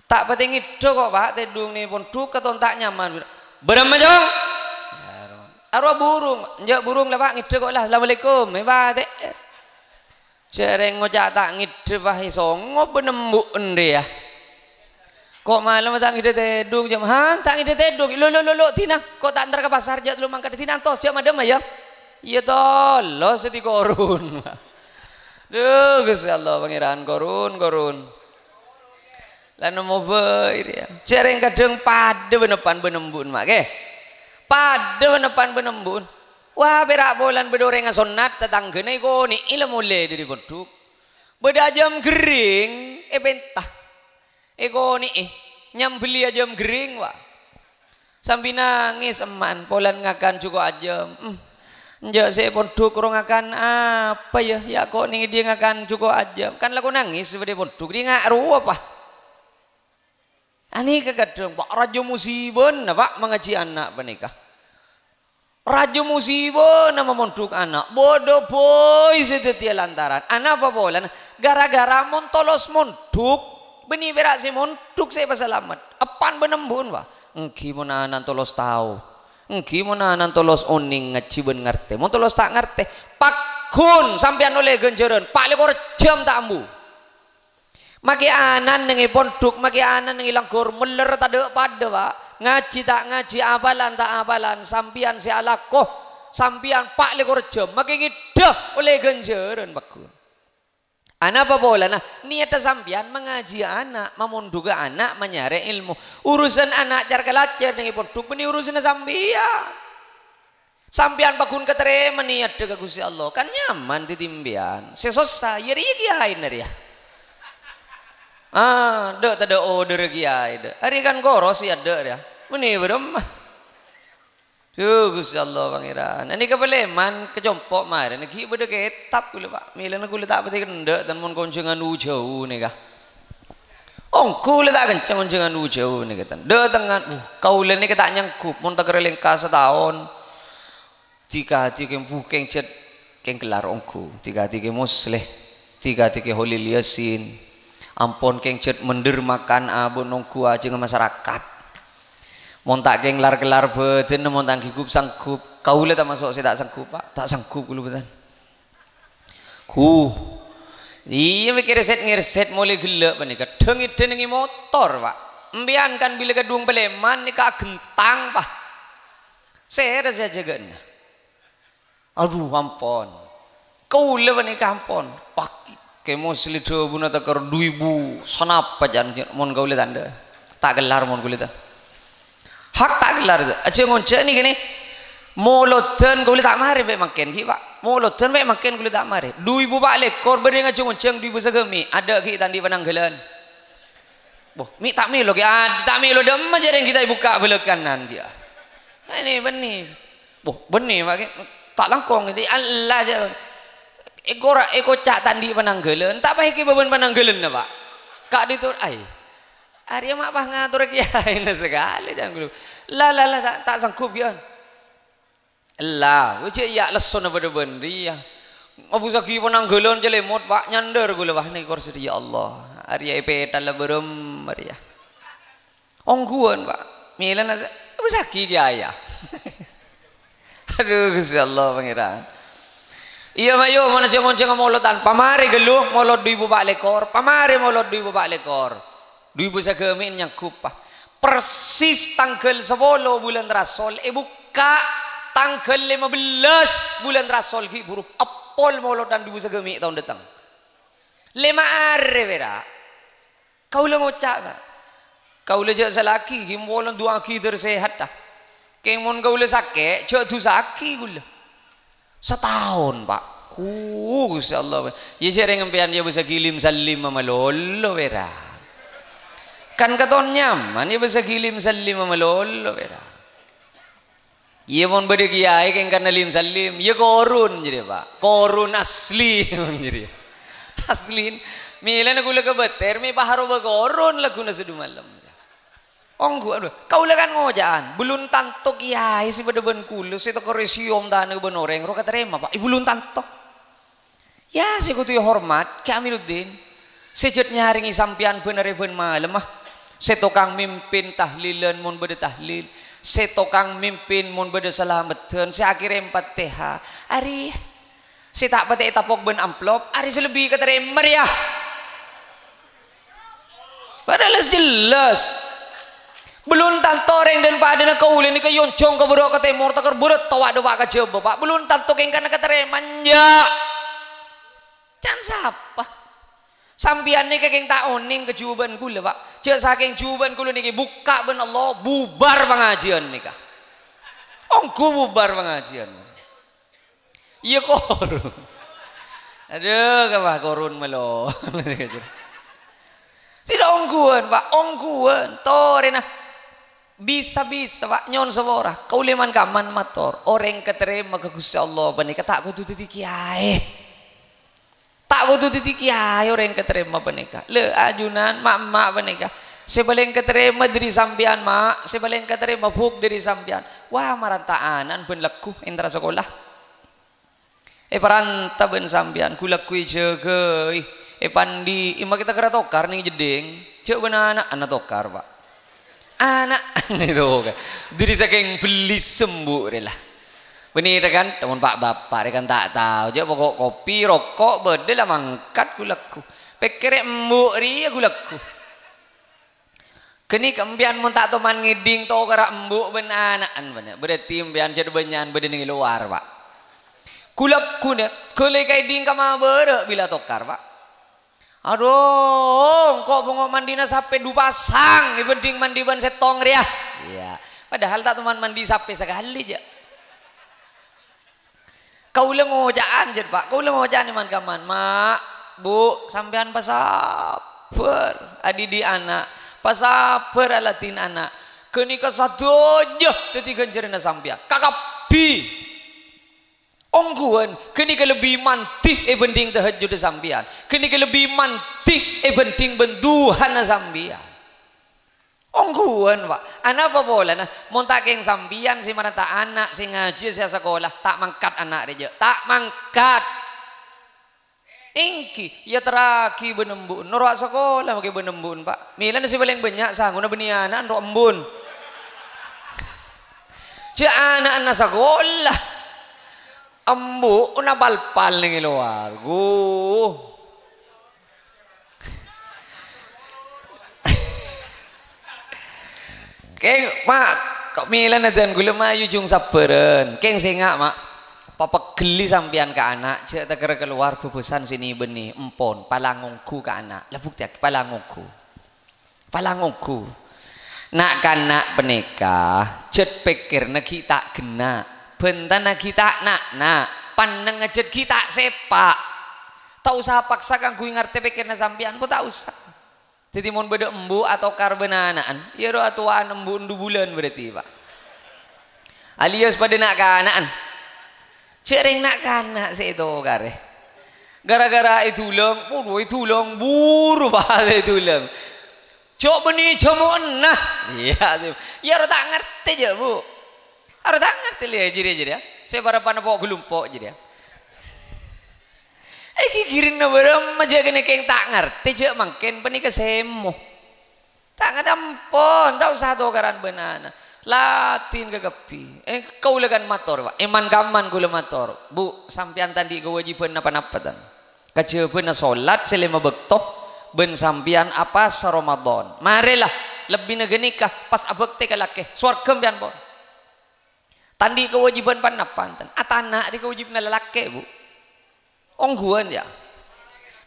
"Ta' patè ngèddhâ ko', Pak, tèdhung neng pondhuk katon ta' nyaman." "Bârâmma, Cong?" "Arowa burung." "Enjâ' burung la, Pak, ngèddhâ ko' la. Assalamualaikum." È patè. Jâ' rèng ngoca' ta' ngèddhâ, pas èsongo bân embu'en rèya. Ko' malem ta' ngèddhâ tèdhung, jhâ', "Ha, ta' ngèddhâ tèdhung? Lo, lo, lo, lo, dina. Ko' ta' entar ka pasar, jâ' lo mangkat dina, antos, jâ' madâmma, yâ." Iyâ, tolos sè dikorun. Dhu, Ghustè Allah, Pangèran, korun, korun. La nemmo bhâi rèya. Jâ' rèng kadhâng padâ bân eppa'en bân embu'en, Ma', kè. Padâ bân eppa'en bân embu'en. Wah, pèra' polana bâdâ orèng asonnat, tatangghâna èkonè'è la molè dâri pondhuk. Bâdâ ajâm ghering è pènta. Èkonè'è, nyambelli ajâm ghering, wa. Sambi nangès emma'en, polana ngakan jhuko' ajâm. "Em, enjâ' sè è pondhuk ro ngakan apa, yâ? Yâ, ko' neng è dinna ngakan jhuko' ajâm?" Kan lako nangès bâdâ è pondhuk, dinna' rowa, Pa'. Anèka kadhâng, Pa', rajâ musibana, Pa', mangajhi ana' panèka. Rajâ musibâna mamondhuk ana', bâdâ bhâi sè dhâddhiyâ lantaran. Anapa polana? Gara-gara mon tolos mondhuk, bânnè pèra' sè mondhuk sè èpasalamet. Eppan bân embu'en, wah. Èngghi mon ana'na tolos tao. Èngghi mon ana'na tolos onèng ngajhi bân ngartè. Mon tolos ta' ngartè, pagghun sampèyan ollè ghânjhârân, pa' lèkor jhâm ta' ambu. Makè ana'na neng è pondhuk, makè ana'na neng è langghâr, mellèr tadâ' padâ, Pa'. Ngajhi ta' ngajhi, apalan ta' apalan, sampèyan sè alako, sampèyan pa' lèkor jhâm, makè ngèdhâ ollè ghânjhârân pagghun. Anapa polana? Niyatta sampèyan mangajhi ana', mamondhughâ ana', manyarè èlmo. Urusan ana' car-kalajâr neng è pondhuk, bânnè urusanna sampèyan. Sampèyan pagghun katarèma niyatta ka Ghustè Allah, kan nyaman dhâddhi sampèyan. Sè sossa, iyâ rèya kèyaèna rèya. Ah, dâ' tadâ' odârra kèyaè, dâ'. Arèya kan koros iyâ, dâ' rèya. Mènè bârâmma. Dhu, Ghustè Allah Pangèran. Nèka palèman ka compo' marèna ghi' bâdâ kètab kaulâ, Pa'. Mèlana kaulâ ta' patè kendhâ', tan mon konjhângan u-jhâu nèka. Ongghu la ta' kenceng onjhângan u-jhâu nèka, tan. Dâtengngan, uh, kaulâ nèka ta' nyanggup, mon ta' kèra lèngka sataon. Dhika-dhika kèng bhukèng jhât kèng kellar ongghu. Dhika-dhika kèng Musleh. Dhika-dhika kèng Holil Yasin. Ampon kèng jhât mendermakan abâ' ongghu ajhângnga masarakat. Mon ta' kèng lar-kellar bhâdhânna, mon ta' ngghi gup-sanggup. Kaulâ tamaso' sè ta' sanggup, Pa'. Ta' sanggup kaulâ bhâdhân. Huh. Iyâ, mèkkèrè sèt-ngèrsèt molaè ghellâ' panèka. Dhâng-èdhâng neng è motor, Pa'. Empèyan kan bilâ kadhuwâng palèman nèka aghentang, Pa'. Sèra sè ajâgâna? Adhu, ampon. Kaulâ panèka ampon. Pak-, Kè Musleh dhâbuna tèkèr du èbu sanapa, jân, mon kaulâ tandhâ. Ta' kellar mon kaulâ ta-, Hak ta' kellar, ajhâng-onjhâng nèka nè. Molodhân kaulâ ta' marè pè' mangkèn ghi', Pa'. Molodhân pè' mangkèn kaulâ ta' marè. Du èbu pa' lèkor bâdâ ajhâng-onjhâng du èbu sagâmè'. Adâ' ghi' ta' andi' panangghâlân. Boh, mè' ta' mèlo ghi', a-, ta' mèlo dâmma jârèng ghi' ta' èbukka' bâlâkkanan ghi', a. Bânnè, bânnè. Boh, bânnè, Pa', ghi'. Ta' langkong, ghi'. Allah, jâ-, èkora-, èkoca' ta' andi' panangghâlân. Ta' paèkè bâbân panangghâlânna, Pa'. Ka'dinto, ai. Arèya ma' pas ngator kèyaèna sakalè, jân kaulâ. La, la, la, ta', ta' sanggup, ghi', an. Ella, wè jâ' iyâ lessona padâ bân rèya. Ngabusaghi panangghâlân calèmot, Pa', nyandhâr kaulâ, wah, nèkor sadhâjâ, ya Allah. Arèya èpèthalla bârâmma rèya. Ongghuwân, Pa'. Mèlana sa-, ngabusaghi kèyaè, ya. Adhu, Ghustè Allah Pangèran. Iyâ, mayu, mon ajhâng-onjhâng molodhân. Pamarè ghâllu, molod du èbu pa' lèkor. Pamarè molod du èbu pa' lèkor. Du èbu sagâmè' nyanggup, Pa'. Persis tangghâl sapolo bulân Rasol, èbukka' tangghâl lèma bellâs bulân Rasol ghi' buru. Èpol molodhân du èbu sagâmè' taon dâteng. Lèma arè, pèra'. Kaulâ ngoca', Pa'. Kaulâ jâ' sala'aghi, ghi' molon du'aaghi dâr sehat, ta. Kèng mon kaulâ sakè', jâ' dusa'aghi kaulâ. Sataon, Pa'. Ku, Ghustè Allah, Pa'. Iyâ, jârèng empèyan iyâ bâsa ghilim-salim malolo, pèra'. Kan katon nyaman iyâ bâsa ghilim-salim malolo, pèra'. Iyâ, mon bâdâ kèyaè kèng karna lim-salim, iyâ korun jârèya, Pa'. Korun asli, mon jârèya. Asli. Mèlana kaulâ ka Bâter, mè' pas arowa korun lagghuna sè du malem. Ongghu, adhu, kaulâ kan ngoca'an, bellun tanto kèyaè sè padâ bân kaulâ, sè tèkor èsèyom tanèng bân orèng, rowa katarèma, Pa'. È, bellun tanto. Iyâ, sè kodhu èhormat, Kè Aminuddin. Sè jhât nyarèngè sampèyan bân arè bân malemma. Sè tokang mimpin tahlilan mon bâdâ tahlil. Sè tokang mimpin mon bâdâ salameddhân. Sè akèrèm Fatihah. Arè sè ta' patè ètapok bân amplop. Arè sè lebbi katarèma rèya. Padahal jelas. Bellun tanto rèng dân padâna kaulâ nèka èyonjhâng ka bârâ' ka tèmor, tèkèr bârâ' towa' dâpa' ka Jhâbâ, Pa'. Bellun tanto kèng karna katarèma, enjâ'. Can sapa? Sampèyan nèka kèng ta' onèng ka jhubân kaulâ, Pa'. Jâ' sakèng jhubân kaulâ nèka èbukka' bân Allah, bubar pangajiyân nèka. Ongghu bubar pangajiyân. Iyâ, korun. Adhu, kapa korun malo. Sè ongghuwân, Pa', ongghuwân. Torèna. Bisa-bisa, Pa', nyo'on sapora. Kaulâ man-kamman mator. Orèng katarèma ka Ghustè Allah panèka ta' kodhu dhâddhi kèyaè. Ta' kodhu dhâddhi kèyaè orèng katarèma panèka. Lè, ajunan, ma'-emma' panèka. Sè palèng katarèma dhâri sampèyan, Ma'. Sè palèng katarèma, Bu', dhâri sampèyan. Wah, maranta ana'na bân lagghu èntara sakola. Èparanta bân sampèyan, ghu-lagghu èjâgâi, èpandi'i, makè ta' kèra tokar neng jeddhing. Jâ' bân ana'na tokar, Pa'. Ana'na tokar. Dhâri sakèng bellissa embu' rè la. Bânnè rè kan, mon pa'-bapa' rè kan ta' tao. Jâ' poko' kopi, roko' bâdâ la mangkat ghu-lagghu. Pèkkèrè embu' rèya ghu-lagghu. Ghânèka empèyan mon ta' toman ngèdhing tokara embu' bân ana'na, bânnè. Berarti empèyan jâ' bânnya'an bâdâ neng lowar, Pa'. Ghu-lagghu nè, ghâllu èkaèdhing ka mabârâ' bilâ tokar, Pa'. Adhu, engko' bângo' mandina sapè du pasang, èbhânḍhing manḍi bân sèttong rèya. Iyâ. Padahal ta' toman manḍi sapè sakalè, jâ'. Kaulâ ngoca'an, jâr, Pa'. Kaulâ ngoca'an è man-kamman, "Ma', Bu', sampèyan pasabbhâr. Adhidhi' ana'. Pasabbhâr aladhin ana'. Ghânèka sadhâjâ dhâddhi ghânjhârânna sampèyan. Kakabbhi." Ongghuwân, ghânèka lebbi manḍi èbhânḍhing tahajjudda sampèyan. Ghânèka lebbi manḍi èbhânḍhing bân duhâna sampèyan. Ongghuwân, Pa'. Anapa polana? Mon ta' kèng sampèyan sè maranta ana' sè ngajhi sè asakola, ta' mangkat ana' rèya. Ta' mangkat. Èngghi, èyaterraghi bân embu'na. Noro' asakola makè bân embu'na, Pa'. Mèlana sè palèng bânnya' sangona bânnè ana'na ro' embu'na. Jâ' ana'na sakola. Embu'na pal-pal neng è lowar. Ghu. Kèng, Ma', ko' mèlana dân ghulâ mayu jung sabbhârân. Kèng sènga', Ma'. Papegghelli sampèyan ka ana', jâ' ta' kèra kalowar bhâbhâsan sè nè-bânnè, empon, palang ongghu ka ana'. La buktèyaghi, palang ongghu. Palang ongghu. Na'-kana' panèka, jhât pèkkèrna ghi' ta' ghenna', bhântana ghi' ta' na'-na', pannengnga jhât ghi' ta' sèpa'. Ta' osa paksa kaangghuy ngartè pèkkèrna sampèyan, ko' ta' osa. Dhâddhi, mon bâdâ embu' atokar bân ana'na, iyâ ro' atowa'an embu'na du bulân berarti, Pa'. Alias padâ na'-kana'an. Jâ' rèng na'-kana' sè ètokarè. Gara-gara èdulâng, waduh, èdulâng buru, Pa', èdulâng. Jâ' bânnè jhâmo'na. Iyâ, iyâ ro' ta' ngartè jâ', Bu'. Aro ta' ngartè lè jârèya, jârèya. Sè parappa'na po'-galumpo' jârèya. Èghighirina bârâmma jâ' ghânèka kèng ta' ngartè jâ' mangkèn panèka sèmo. Ta' ngartè ampon, ta' osa tokaran bân ana'. Ladhin kakabbhi. Eh, kaulâ kan mator, Pa'. È man-kamman kaulâ mator. Bu', sampèyan ta' anḍi' kawâjibhân napa-napa, tan? Kajhâbhâna solat sè lèma bâkto bân sampèyan apasa Ramadan. Marèla, lebbina ghânèka pas abhâktè ka lakè. Sowarghâ sampèyan pon. Ta' anḍi' kawâjibhân pa-napa, tan? Atana' rè kawâjibhânna lalakè', Bu'. Ongghuwân, yâ?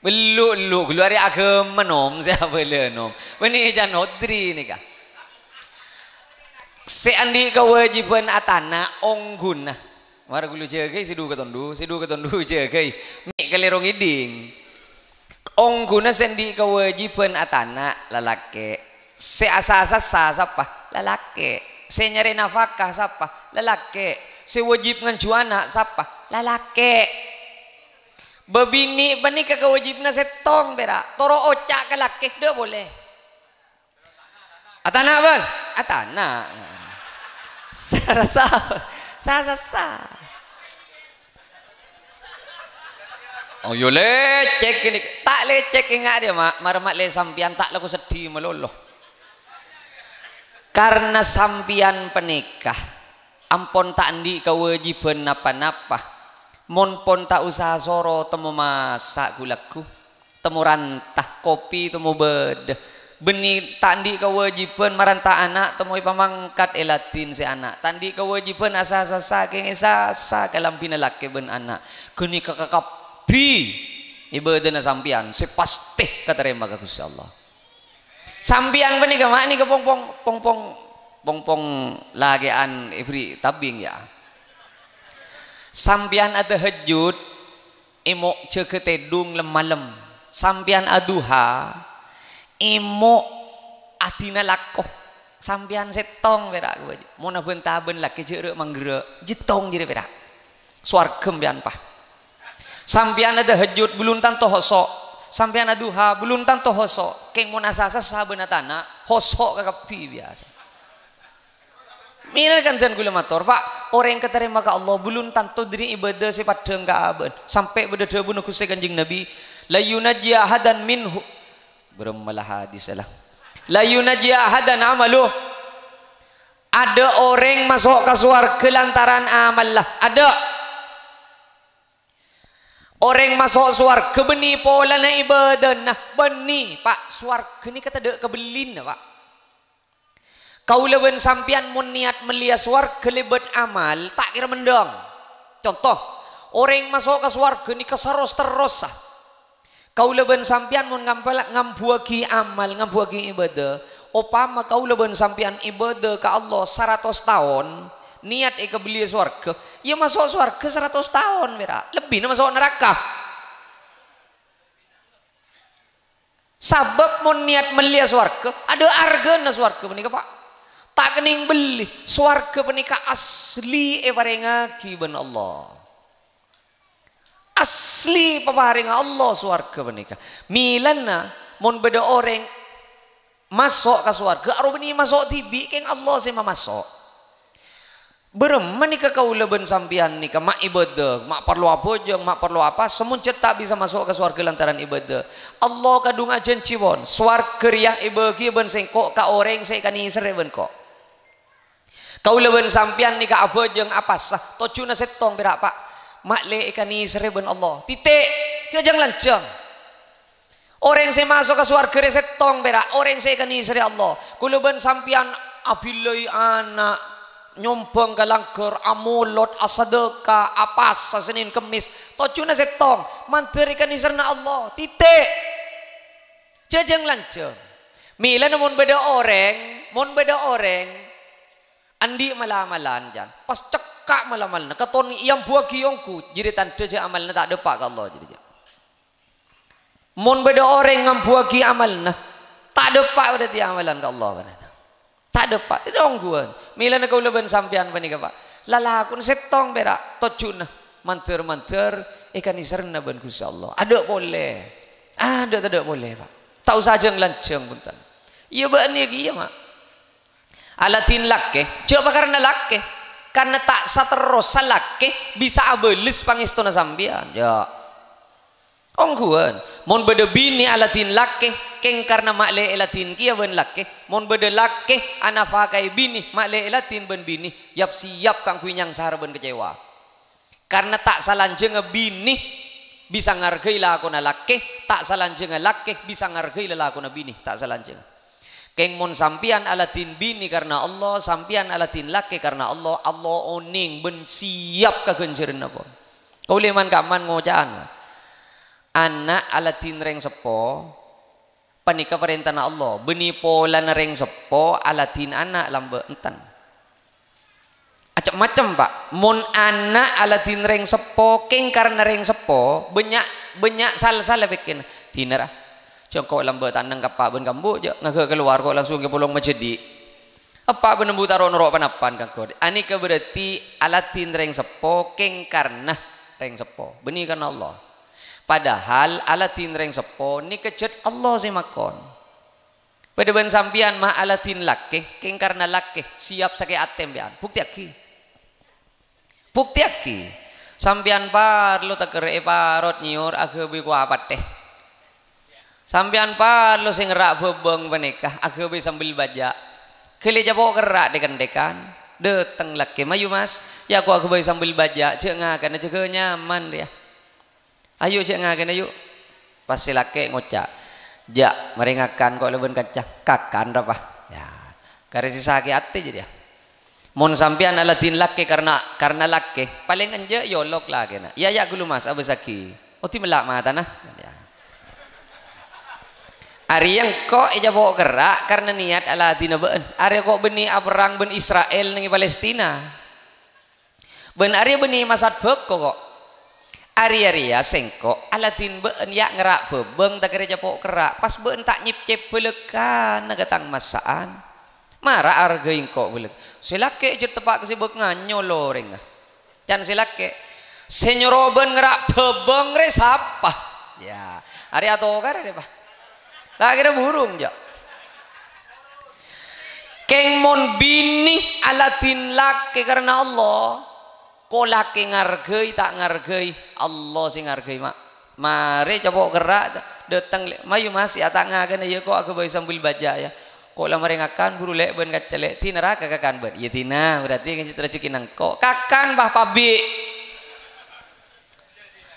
Bellu', bellu', ghâllu arè aghâma, Nom, sè abâlâ, Nom. Bânnè can Hodri nèka. Sè anḍi' kawâjibhân atana' ongghuna. Mara ghâllu jâgâi sè ḍu katonḍu, sè ḍu katonḍu jâgâi. Mè' kalèro ngèḍing. Ongghuna sè anḍi' kawâjibhân atana' lalakè'. Sè asa-sassa sapa? Lalakè'. Sè nyarè nafakah sapa? Lalakè'. Sè wâjib nganjhu ana' sapa? Lalakè'. Bâbinè' panèka kawâjibhânna sèttong pèra', toro' oca' ka lakè', ḍâ' polè. Atana', bân? Atana'. Sa-, sa-, sa-, sa-, sa. Oh, yo lècèk ini. Ta' lècèk, enga' rèya, Ma'. Mara ma' lè sampèyan ta' lako seddhi malolo. Karna sampèyan panèka ampon ta' anḍi' kawâjibhân napa-napa. Mon pon ta' osa soro temmo masa' ghu-lagghu. Temmo ranta, kopi temmo bâḍâ. Bânnè ta' anḍi' kawâjibhân maranta ana', temmo èpamangkat è ladhin sè ana'. Ta' anḍi' kawâjibhân asa-sassa kèngèng sassa kalambhina lakè bân ana'. Ghânèka kakabbhi ibâdâna sampèyan sè pastè katarèma ka Ghustè Allah. Sampèyan panèka, Ma', nèka pong-pong, pong-pong, pong-pong lakè'an èbherri' tabing, yâ. Sampèyan atahajjud, Èmo' jâgâ tèḍung lem-malem. Sampèyan aduha, èmo' adina lako. Sampèyan sèttong pèra' kawâjib. Mon abân-tabân lakè jâ' rè' mangghârâ', jâ' tong jârèya pèra'. Sowarghâ sampèyan, Pa'. Sampèyan atahajjud, bellun tanto hoso'. Sampèyan aduha, bellun tanto hoso'. Kèng mon asassa bân atana', hoso' kakabbhi biyasa. Mèla kanjeng kaulâ mator, Pa', orèng katarèma ka Allah, bellun tanto dhâri ibâdâ sè paddhâng ka abâ'na. Sampè' bâdâ dhâbuna Ghustè Kanjeng Nabi, "La yunajji ahadan minhu." Bârâmma la hadis la. "La yunajji ahadan amaluh." Adâ' orèng maso' ka sowarghâ lantaran amalla. Adâ'. Orèng maso' sowarghâ bânnè polana ibâdâna. Bânnè, Pa', sowarghâ nèka tadâ' kabellina, Pa'. Kaulâ bân sampèyan mon niyat mellèya sowarghâ lèbât amal, ta' kèra mendhâng. Conto, orèng maso' ka sowarghâ nèka saros-terrossa. Kaulâ bân sampèyan mon ngampala-, ngambuwâghi amal, ngambuwâghi ibâdâ, opama kaulâ bân sampèyan ibâdâ ka Allah saratos taon, niyat èkabelliyâ sowarghâ, iyâ maso' sowarghâ saratos taon, pèra', lebbina maso' naraka. Sabâb mon niyat mellèya sowarghâ, adâ' arghâna sowarghâ panèka, Pa'. Ta' kennèng belli, sowarghâ panèka asli èparèngaghi bân Allah. Asli paparèngnga Allah sowarghâ panèka. Mèlana mon bâdâ orèng maso' ka sowarghâ, arobâ nè maso' dhibi', kèng Allah sè mamaso'. Bârâmma nèka kaulâ bân sampèyan nèka ma' ibâdâ, ma' parlo abhâjâng, ma' parlo apasa, mon cè' ta' bisa maso' ka sowarghâ lantaran ibâdâ. Allah kadhung ajhânjhi, pon, sowarghâ rèya èbâghiyâ bân sèngko' ka orèng sè èkanèserrè bân ko'. Kaulâ bân sampèyan nèka abhâjâng apasa, tojjhuna sèttong pèra', Pa'. Ma' lè èkanèserrè bân Allah. Titè', jhâ' jhâng-lanjhâng. Orèng sè maso' ka sowarghâ rè sèttong pèra', orèng sè èkanèserrè Allah. Kaulâ bân sampèyan abillai ana', nyombhâng ka langghâr, amolod, asadâka, apasa Sennèn Kemmès. Tojjhuna sèttong, mandhâr èkanèserrèna Allah. Titè'. Jhâ' jhâng-lanjhâng. Mèlana mon bâdâ orèng, mon bâdâ orèng, andi' mal-amalan, jhân. Pas cekka' mal-amalanna, katon èambuwâghi ongghu, jârèya tandhâ jhâ' amalna ta' dâpa' ka Allah, jârèya. Mon bâdâ orèng ngambuwâghi amalna, ta' dâpa' berarti amalan ka Allah, bânnè. Ta' dâpa', ta' ongghuwân. Mèlana kaulâ bân sampèyan panèka, Pa'. Lalakonna sèttong pèra', tojjhuna mandhâr-mandhâr èkanèserrèna bân Ghustè Allah. Adâ' polè. Adâ' tadâ' polè, Pa'. Ta' osa jhâng-lanjhâng, bhunten. Iyâ, bâ'na kèya, Ma'. Aladhin lakè, jhâ' pakarana lakè. Karana ta' saterrossa lakè bisa abâles pangèstona sampèyan. Jhâ'. Ongghuwân, mon bâdâ binè aladhin lakè, kèng karana ma' lè èladhin kèya bân lakè, mon bâdâ lakè anafakaè binè, ma' lè èladhin bân binè, yap-siyap kaangghuy nyangsara bân kecewa. Karana ta' salanjhângnga binè bisa ngargai lakona lakè, ta' salanjhângnga lakè bisa ngargai lalakonna binè, ta' salanjhângnga. Kèng mon sampèyan aladhin binè karana Allah, sampèyan aladhin lakè karana Allah, Allah onèng bân siyap kaghânjhârânna, pon. Kaulâ man-kamman ngoca'an. Ana' aladhin rèng seppo, panèka parèntana Allah. Bânnè polana rèng seppo aladhin ana' lambâ' enten. Acem-macem, Pa'. Mon ana' aladhin rèng seppo, kèng karana rèng seppo, bânnya', bânnya' sal-sala pèkkèranna. Dinah ra. Jhâ' engko' lambâ' ta' neng ka eppa' bân ka embu', jhâ' ngaghâ kalowar ko' langsung ka polong majhâdhi'. Eppa' bân embu' ta' ro'-noro' panappan ka engko'. Anèka berarti aladhin rèng seppo kèng karana rèng seppo. Bânnè karana Allah. Padahal aladhin rèng seppo nèka jhât Allah sè makon. Padâ bân sampèyan ma' aladhin lakè, kèng karana lakè, siyap sakè' atè sampèyan. Buktèyaghi. Buktèyaghi. Sampèyan parlo takerrè' è parot nyèyor aghâbây kowa patè. Sampèyan parlo sè ngerra' bhâbâng panèka aghâbây sambel bâjâ'. Ghâlli capo' kerra' dhèk-endhèkan. Dâteng lakè, "Mayu, Mas, ya' ko' aghâbây sambel bâjâ', jhâ' ngakana, jâgâ nyaman rèya." "Ayu, jhâ' ngakana, yu'." Pas sè lakè ngoca', "Jhâ', marè ngakan ko' labân kanca." "Kakan, ra, Pa'." Ya, karè sè sakè' atè jârèya. Mon sampèyan aladhin lakè karna, karna lakè, palèng enjâ' yolok lakèna. "Ya, ya, ghâllu, Mas, abâssaghi." "Odi mella' matana." Ya. "Arèya engko' ècapo' kerra' karna niyat aladhina bâ'ân. Arèya ko' bânnè aperrang bân Isra'il neng è Palestina. Bân arèya bânnè masat bhâko, ko'. Arèya rèya sèngko' aladhin bâ'ân ya' ngerra' bhâbâng takerrè capo' kerra', pas bâ'ân ta' nyepcep bâlâkana ka tang massa'an. Mara arghâi engko' bâlâk." Sè lakè' jhât teppa' ka sè bâk nganyol orèngnga. Can sè lakè', "Sè nyoro bâ'ân ngerra' bhâbâng rè sapa?" Ya, Arè atokar arè, Pa'. Ta' kèra burung, jâ'. Kèng mon binè aladhin lakè karana Allah, ko' lakè ngargai ta' ngargai, Allah sè ngargai, Ma'. Marè capo' kerra', dâteng, "Lè', mayu, Mas, ya, ta' ngakan, ya, ko' aghâbây sambil bâca, ya. Ko' la marè ngakan, buru, Lè', bân kaca, Lè'. Dinah ra kakan bân." "Ya, dinah, berarti rejhekkèna engko'." Kakan, Pa', pabi'.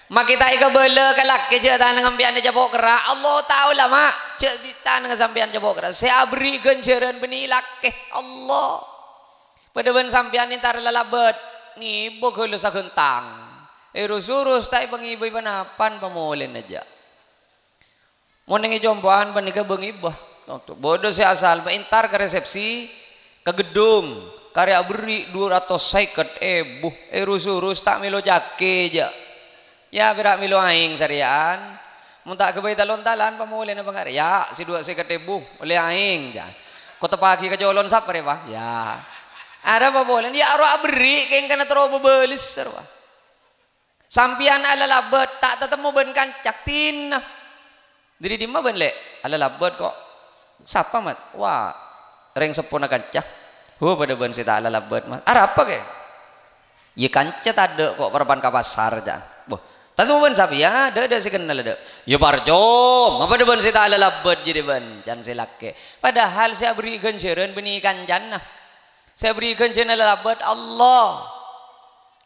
Makè ta' èkabâlâ ka lakè jâ' tanangnga sampèyan ècapo' kerra'. Allah tao la, Ma', jâ' bi-, tanangnga sampèyan ècapo' kerra'. Sè aberri' ghânjhârân bânnè lakè, Allah. Padâ bân sampèyan entar alalabât, ngibâ ghâllu saghântang. Èrus-urus ta' èpangibâi pa-napan pamolèna jâ'. Mon neng è compo'an panèka bâ-ngibâ. Bâdâ sè asal entar ka resepsi, ka geddhung, karè aberri' dua ratus sèket èbu, èrus-urus ta' mèlo cakè jâ'. Ya, pèra' mèlo aèng sarèyan. Mon ta' ghâbây talon talan pamolèna pangarè, ya, sè dua sèket èbu, ollè aèng, jâ. Ko' teppa'aghi ka colon sapa rè, Pa'? Ya. Arapa polana? Ya, aro aberri' kèng kana terro bâbâles, arapa. Sampèyan alalabât, ta' tatemmo bân kanca, dinah. Dâri dimma bân, Lè'? Alalabât, ko'. Sapa, Mat? Wah, rèng seppona kanca. Ho, padâ bân sè ta' alalabât, Mat. Arapa, kè? Ya, kanca tadâ', ko', parappa'na ka pasar, jâ. Boh, tatemmo bân sapa? Ya, dâ', dâ' sè kennal, dâ'. Ya, parcoma, padâ bân sè ta' alalabât, jârèya bân, can sè lakè. Padahal sè aberri' ghânjhârân bânnè kancana. Sè aberri' ghânjhârân alalabât, Allah.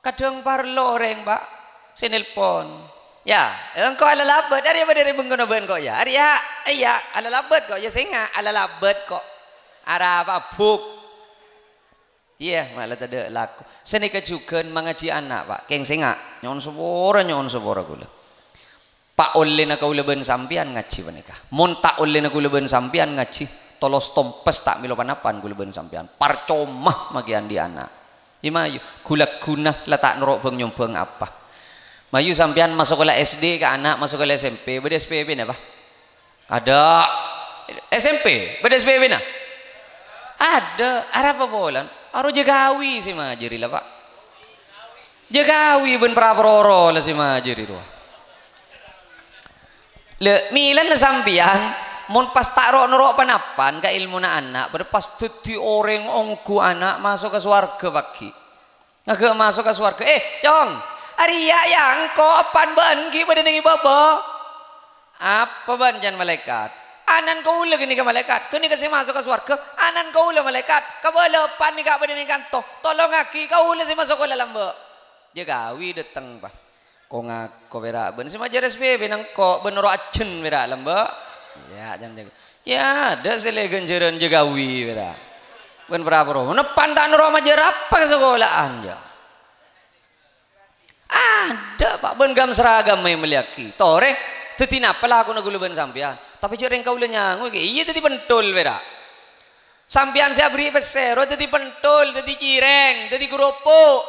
Kadhâng parlo orèng, Pa', sè nelpon. "Ya, engko' alalabât, arèya bâdâ rè bengkona bân ko', ya. Arèya, iyâ, alalabât ko', ya, sènga', alalabât ko'." Arapa, buk? Iyâ, ma' la tadâ' lako. Sanèka jhughân mangajhi ana', Pa'. Kèng sènga', nyo'on sapora, nyo'on sapora kaulâ. Pa' ollèna kaulâ bân sampèyan ngajhi panèka. Mon ta' ollèna kaulâ bân sampèyan ngajhi, tolos tompes ta' mèlo pa-napan kaulâ bân sampèyan. Parcoma makè andi' ana'. È mayu, gu-lagguna la ta' noro' bhâng-nyombhâng apa. Mayu sampèyan masokola S D ka ana', masokola S M P, bâdâ S P P-na, Pa'? Adâ'. S M P, bâdâ S P P-na? Adâ'. Arapa polana? Aro jâgâwi sè majâri la, Pa'. Jâgâwi bân pra-paroro la sè majâri rowa. Lè, mèlana sampèyan, mon pas ta' ro'-noro' pa-napan ka èlmona ana', bâdâ pas dhâddhi orèng ongghu ana' maso' ka sowarghâ paghi'. Ngaghâ' maso' ka sowarghâ, "Eh, Cong, arèya, ya, engko' eppa'na bâ'na ghi' bâdâ neng è bâbâ." "Apa bâ'na, can malaèkat?" "Ana'na kaulâ ghânèka malaèkat, ghânèka sè maso' ka sowarghâ, ana'na kaulâ malaèkat, kabâlâ eppa'na nèka bâdâ neng kanto, tolongaghi kaulâ sè maso' ka lambâ'." Jâgâwi dâteng, Pa'. Ko-ngako pèra' bân sè majâr S P P nangko' bân noro' ajhân pèra' lambâ'. Ya, can jâgâ. Ya, adâ' sè lè ghânjhârân jâgâwi pèra'. Bân pra-paro. Neppan ta' noro' majâr apa ka sakola'an, ya. Adâ', Pa', bân gam-saragamma èmellèyaghi. Torè, dhâddhi napa lakona kaulâ bân sampèyan? Tapè jâ' rèng kaulâ nyango ghi, iyâ dhâddhi penthol pèra'. Sampèyan sè aberri' pèssè, rowa dhâddhi penthol, dhâddhi cirèng, dhâddhi keropok.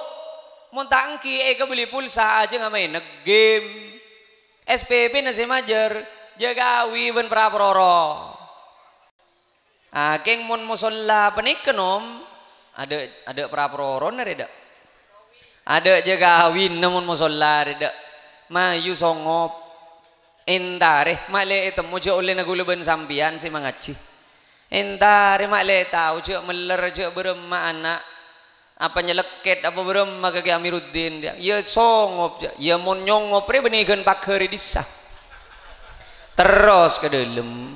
Mon ta' èngghi èkabelli pulsa ajâ ngamaèna game. S P P-na sè majâr, jâgâwi bân pra-paroro. Ah, kèng mon mosolla panèka, Nom, adâ', adâ' pra-parorona rè, dâ'. Adâ' jâgâwina mon mosolla rè, dâ'. Mayu songop. Èntarè, ma' lè ètemmo jâ' ollèna kaulâ bân sampèyan sè mangajhi. Èntarè, ma' lè tao jâ' mellèr, jâ' bârâmma ana'. Apa nyelekket, apa bârâmma ka Kè Amiruddin, yâ? Yâ songop, jâ'. Yâ mon nyongop rè bânnè ghân paghâr è dissa. Terros ka dâlem.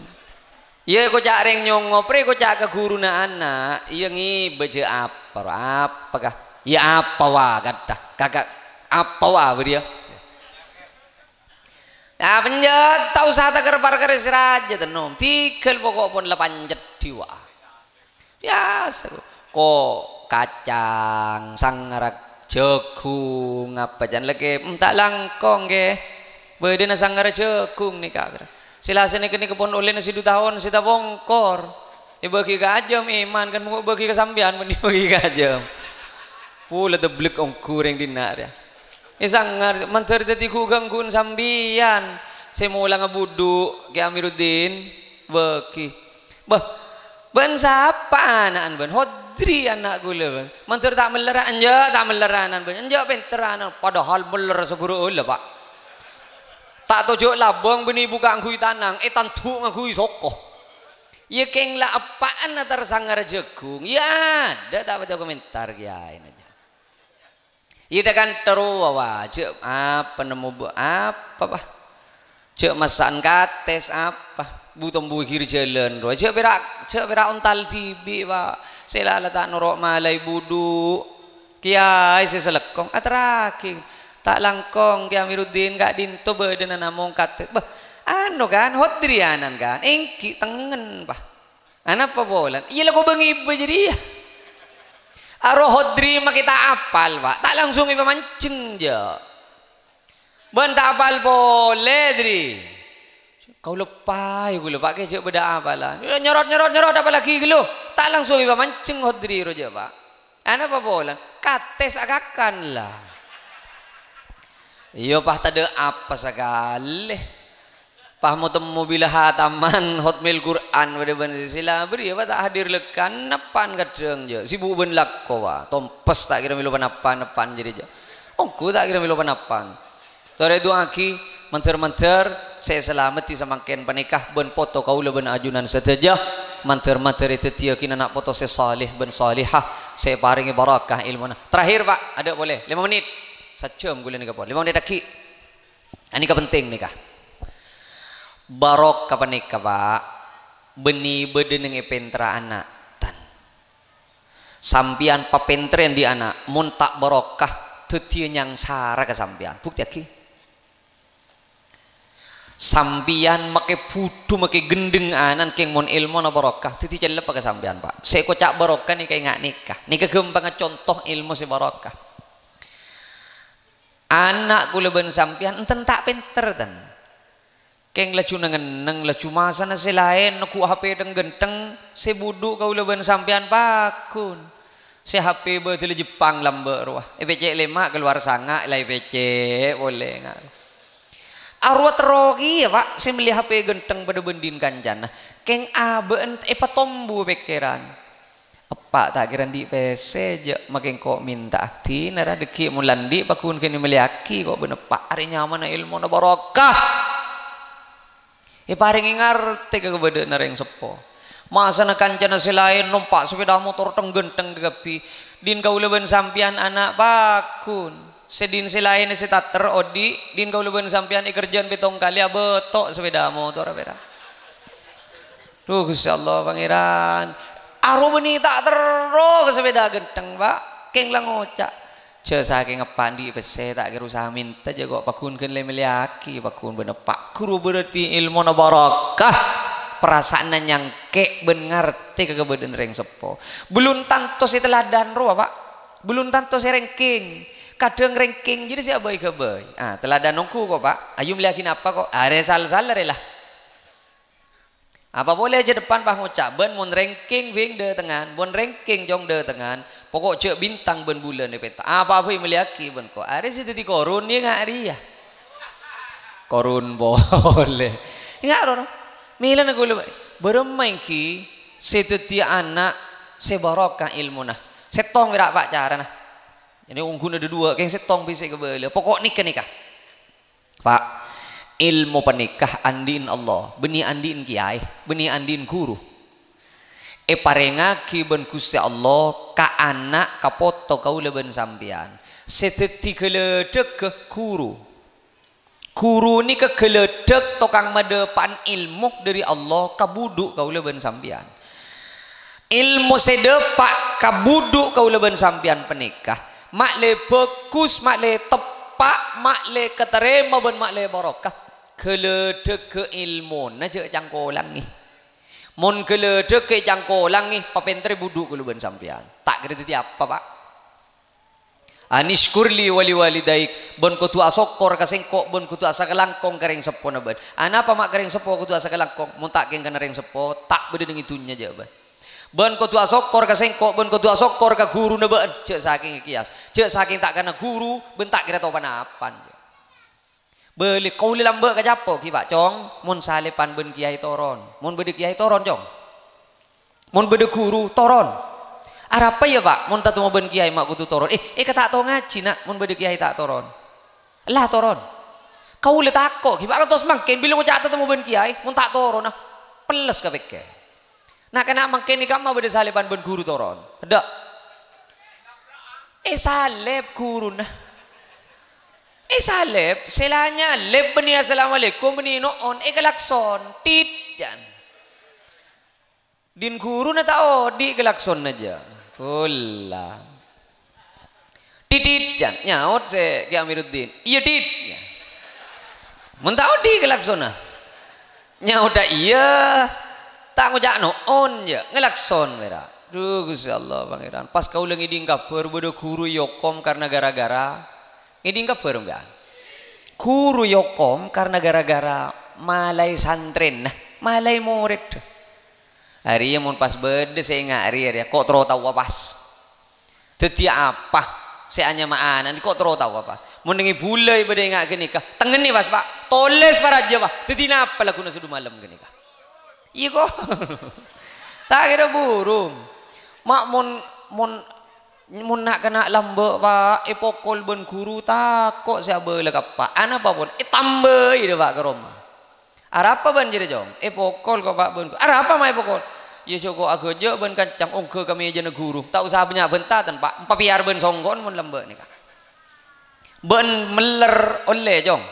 Yâ koca' rèng nyongop rè, koca' ka ghuruna ana', yâ ngibâ jâ' apa, apa ka? Yâ apa wa kadhâ, kaka, apa wa bâriyâ? Apa enjâ' ta' osa takèr-parkèr sè rajâ, tennom. Tighâl poko' pon la pancèddhi, wa. Biyasa, ko' kacang, sangara jhâghung, apa can lakè, hmm, ta' langkong, kè. Bâdâna sangara jhâghung nèka, pèra'. Sè la sanèka nèka pon ollèna sè du taon, sè tapongkor. Èbâgi ka ajâm, èman, kan, mo' bâgi ka sampèyan, mon èbâgi ka ajâm. Pula debblek ongghu rèng dinna' rèya. È sangar, mandhâr dhâddhi ghu-, ghângghun sampèyan. Sè mola ngabudhu', Kè Amiruddin, bâgi. Bâh, bân sapa ana'na bân? Hodri ana' kaulâ, bân. Mandhâr ta' mellèr, enjâ' ta' mellèr ana'na bân. Enjâ' pènter ana', padahal mellèr sabhuru ella, Pa'. Ta' toju' labâng bânnè bu kaangghuy tanang, ètandhu' ngangghuy soko. Iyâ kèng la eppa'an atar sangar jhâghung. Iyâ adâ' ta' bâdâ komentar kèyaèna jâ. Iyâ dâ' kantha rowa, wa, jhâ' apa nemmo bu-, apa, pa? Jhâ' massa'an kates apa? Bu-tombu è ghir jhâlân rowa. Jhâ' pèra', jhâ' pèra' ontal dhibi', wa. Sè la-, la ta' noro' malaè budhu'. Kèyaè sè salèkong, aterraghi. Ta' langkong, Kè Amiruddin, ka'dinto bâdâna namong kates. Bâh, anu kan, hodriyanan kan, ènggi tengngen, pa. Anapa polana? Iyâ la ko bângèbâ jârèya. Aro hodri makè ta' apal, Pa'. Ta' langsung èpamanjheng, jâ. Bân ta' apal polè, Dri. Kaulâ paè, kaulâ, Pa', kèya jhâ' bâdâ apalan. Nyorot, nyorot, nyorot, apalagi ghâllu. Ta' langsung èpamanjheng hodri rowa jâ, Pa'. Anapa polana? Kates akakan, la. Iyâ, Pa', tadâ' apa sakalè. Pas mo-temmo bilâ hataman Hotmail Qur'an padâ bân sè la bâriyâ, Pa', ta' hadir lekkan, nappa'an kadhâng, jâ. Sibuk bân lako, Pa'. Tompes ta' kèra mèlo panapa-, nappa'an jârèya, jâ. Ongghu ta' kèra mèlo panapa. Torè du'aaghi, mandhâr-mandhâr sè èsalameddhi samangkèn panèka bân poto kaulâ bân ajunan sadhâjâ. Mandhâr-mandhâr èdhâddhiyâghi na' poto sè saleh bân salehah, sè èparèngè barokah èlmona. Terakhir, Pa', adâ' polè, lèma mennit. Sajhâm kaulâ nèka pon, lèma mennit aghi'. Anèka penting nèka. Barokah panèka, Pa', bânnè bâdâ neng è pènterra ana', tan. Sampèyan papènterrè andi' ana', mon ta' barokah, dhâddhiyâ nyangsara ka sampèyan. Buktèyaghi. Sampèyan makè budhu, makè ghendheng ana'na, kèng mon èlmona barokah, dhâddhi cellep ka sampèyan, Pa'. Sè èkoca' barokah nèka ènga' nèka. Nèka ghâmpangnga conto èlmo sè barokah. Ana' kaulâ bân sampèyan enten ta' pènter, tan. Kèng laju neng-enneng, laju masana sè laèn, neggu' H P thèng-ghânthèng, sè budhu kaulâ bân sampèyan pagghun. Sè H P bâdâlla Jepang lambâ' rowa. Èpècè' lèma', kalowar sanga', la èpècè' polè, nga'. Arowa terro kèya, Pa', sè mellè H P ghânthèng padâ bân dhin kancana. Kèng abâ'na èpatombu pèkkèran. Eppa' ta' kèra andi' pèssè, jâ' makè engko' mènta'a dinara dhâggi' mon la andi' pagghun ghânèka mellèyaghi ko' bân eppa'. Arè nyamana èlmona barokah. Èparèngè ngartè ka kabâdâ'ânna rèng seppo. Masana kancana sè laèn nompa' sapèda motor thèng-ghânthèng kabbhi. Dhin kaulâ bân sampèyan ana' pagghun. Sè dhin sè laèn sè tater odi', dhin kaulâ bân sampèyan èkerjhâ'ân pèttong kalè abâto' sapèda motor pèra'. Dhu, Ghustè Allah, Pangèran. Arowa bânnè ta' terro ka sapèda ghânthèng, Pa'. Kèng la ngoca'. Jâ' sakèng eppa' andi' pèssè ta' kèra usaha mènta, jâ' ko' pagghun ghân lè-mellèyaghi, pagghun bân eppa'. Ghuru berarti èlmona barokah. Parasa'anna nyangkè' bân ngartè ka kabâdâ'ân rèng seppo. Belum tanto sè teladan rowa, Pa'. Belum tanto sè ranking. Kadhâng ranking jârèya sè abâi-ghâbâi. Ah, teladan ongghu ko', Pa'. Ayo mellèyaghi napa ko'? Arè sal-sal rè la. Apa polè jâ' deppan pas ngoca', "Bân mon ranking bhing dâtengan, mon ranking cong dâtengan, poko' jâ' bintang bân bulân è pètta'. Apa bhâi mellèyaghi bân ko'." Arè sè dhâddhi korun yâ nga' rèya. Korun polè. Enga' ro, ro. Mèlana kaulâ, bârâmma èngghi sè dhâddhi ana' sè barokah èlmona. Sèttong pèra' pa' carana. Jadi ongghuna dhâduwâ', kèng sèttong bhâi sè kabâlâ. Poko' nèka, nèka. Pa', èlmo panèka andi'na Allah, bânnè andi'na kèyaè, bânnè andi'na ghuru. Èparèngaghi bân Ghustè Allah ka ana', ka poto kaulâ bân sampèyan. Sè dhâddhi ghâlâdhâghâ ghuru. Ghuru nèka ghâlâdhâghâ tokang madhâpa'an èlmo dhâri Allah ka budhu kaulâ bân sampèyan. Èlmo sè dâpa' ka budhu kaulâ bân sampèyan panèka, ma'lè bhâghus, ma'lè teppa', ma'lè katarèma bân ma'lè barokah. Ghâlâdhâghâ èlmona jâ' ècangkolangè. Mon ghâlâdhâghâ ècangkolangè, papènterrè budhu kaulâ bân sampèyan. Ta' kèra dhâddhi apa, Pa'? Anishkur li wa li walidaik, bân kodhu asokkor ka sèngko', bân kodhu asakalangkong ka rèng seppona bâ'na. Anapa ma' ka rèng seppo kodhu asakalangkong? Mon ta' kèng kana rèng seppo, ta' bâdâ neng è dhunnya jâ' bâ'na. Bân kodhu asokkor ka sèngko', bân kodhu asokkor ka ghuruna bâ'na. Jâ' sakèng èkèyas. Jâ' sakèng ta' kana ghuru, bân ta' kèra tao pa-napan. Bâli, kaulâ lambâ' ka capo, ghi, Pa', Cong. Mon salèpan bân kèyaè toron. Mon bâdâ kèyaè toron, Cong. Mon bâdâ ghuru, toron. Arapa, yâ, Pa'? Mon tatemmo bân kèyaè ma' kodhu toron. Eh, èka ta' tao ngajhi, Na', mon bâdâ kèyaè ta' toron. Ella toron. Kaulâ tako', ghi, Pak, kantos mangkèn bilâ ngoca' tatemmo bân kèyaè, mon ta' torona, pelles ka pèkkèr. Na'-kana' mangkèn nèka ma' bâdâ salèbhân bân ghuru toron. Endâ'. Èsalèb ghuruna. Èsalèb, sè la nyalèb bânnè assalamualaikum, bânnè no'on, èkalakson. Tit, jân. Din ghuruna ta' odi' kalaksonna jâ. Pola. Tit, tit, jân. Nyaot sè Kè Amiruddin. Iyâ, tit. Mon ta' odi' kalaksonna. Nyaot ta' iyâ. Ta' ngoca' no'on, jâ. Ngalakson, pèra'. Duh, Ghustè Allah, Pangèran. Pas kaulâ ngèdhing kabhâr bâdâ ghuru èokom karna gara-gara. Ngèdhing kabhâr, mbak? Ghuru èokom karna gara-gara malaè santrèna, malaè morèdda. Arèya mon pas bâdâ sè enga' arèya, arèya, ko' terro taowa pas. Dhâddhi apa sè anyama ana' ko' terro taowa pas. Mon neng è bulâ bâdâ enga' ghânèka, tengngennè pas, Pak. Tolès parajâ, Pak. Dhâddhi napa lagghuna sè du malem ghânèka? Iyâ, ko'. Ta' kèra burung. Ma' mon, mon, mon na'-kana' lambâ', Pak, èpokol bân ghuru, tako' sè abâlâ ka eppa'. Anapa pon? Ètambâi dâ', Pak, ka roma. Arapa bân jârèya, Cong? Èpokol ko', Pak, bân ghuru. Arapa ma' èpokol? Iyâ, jhâ' ko' aghâjâ' bân kancang ongghâ ka mèjâna ghuru. Ta' osa bânnya' bhântaten, Pak. Empapèyar bân songko'en mon lambâ' nèka. Bân mèller ollè, Cong.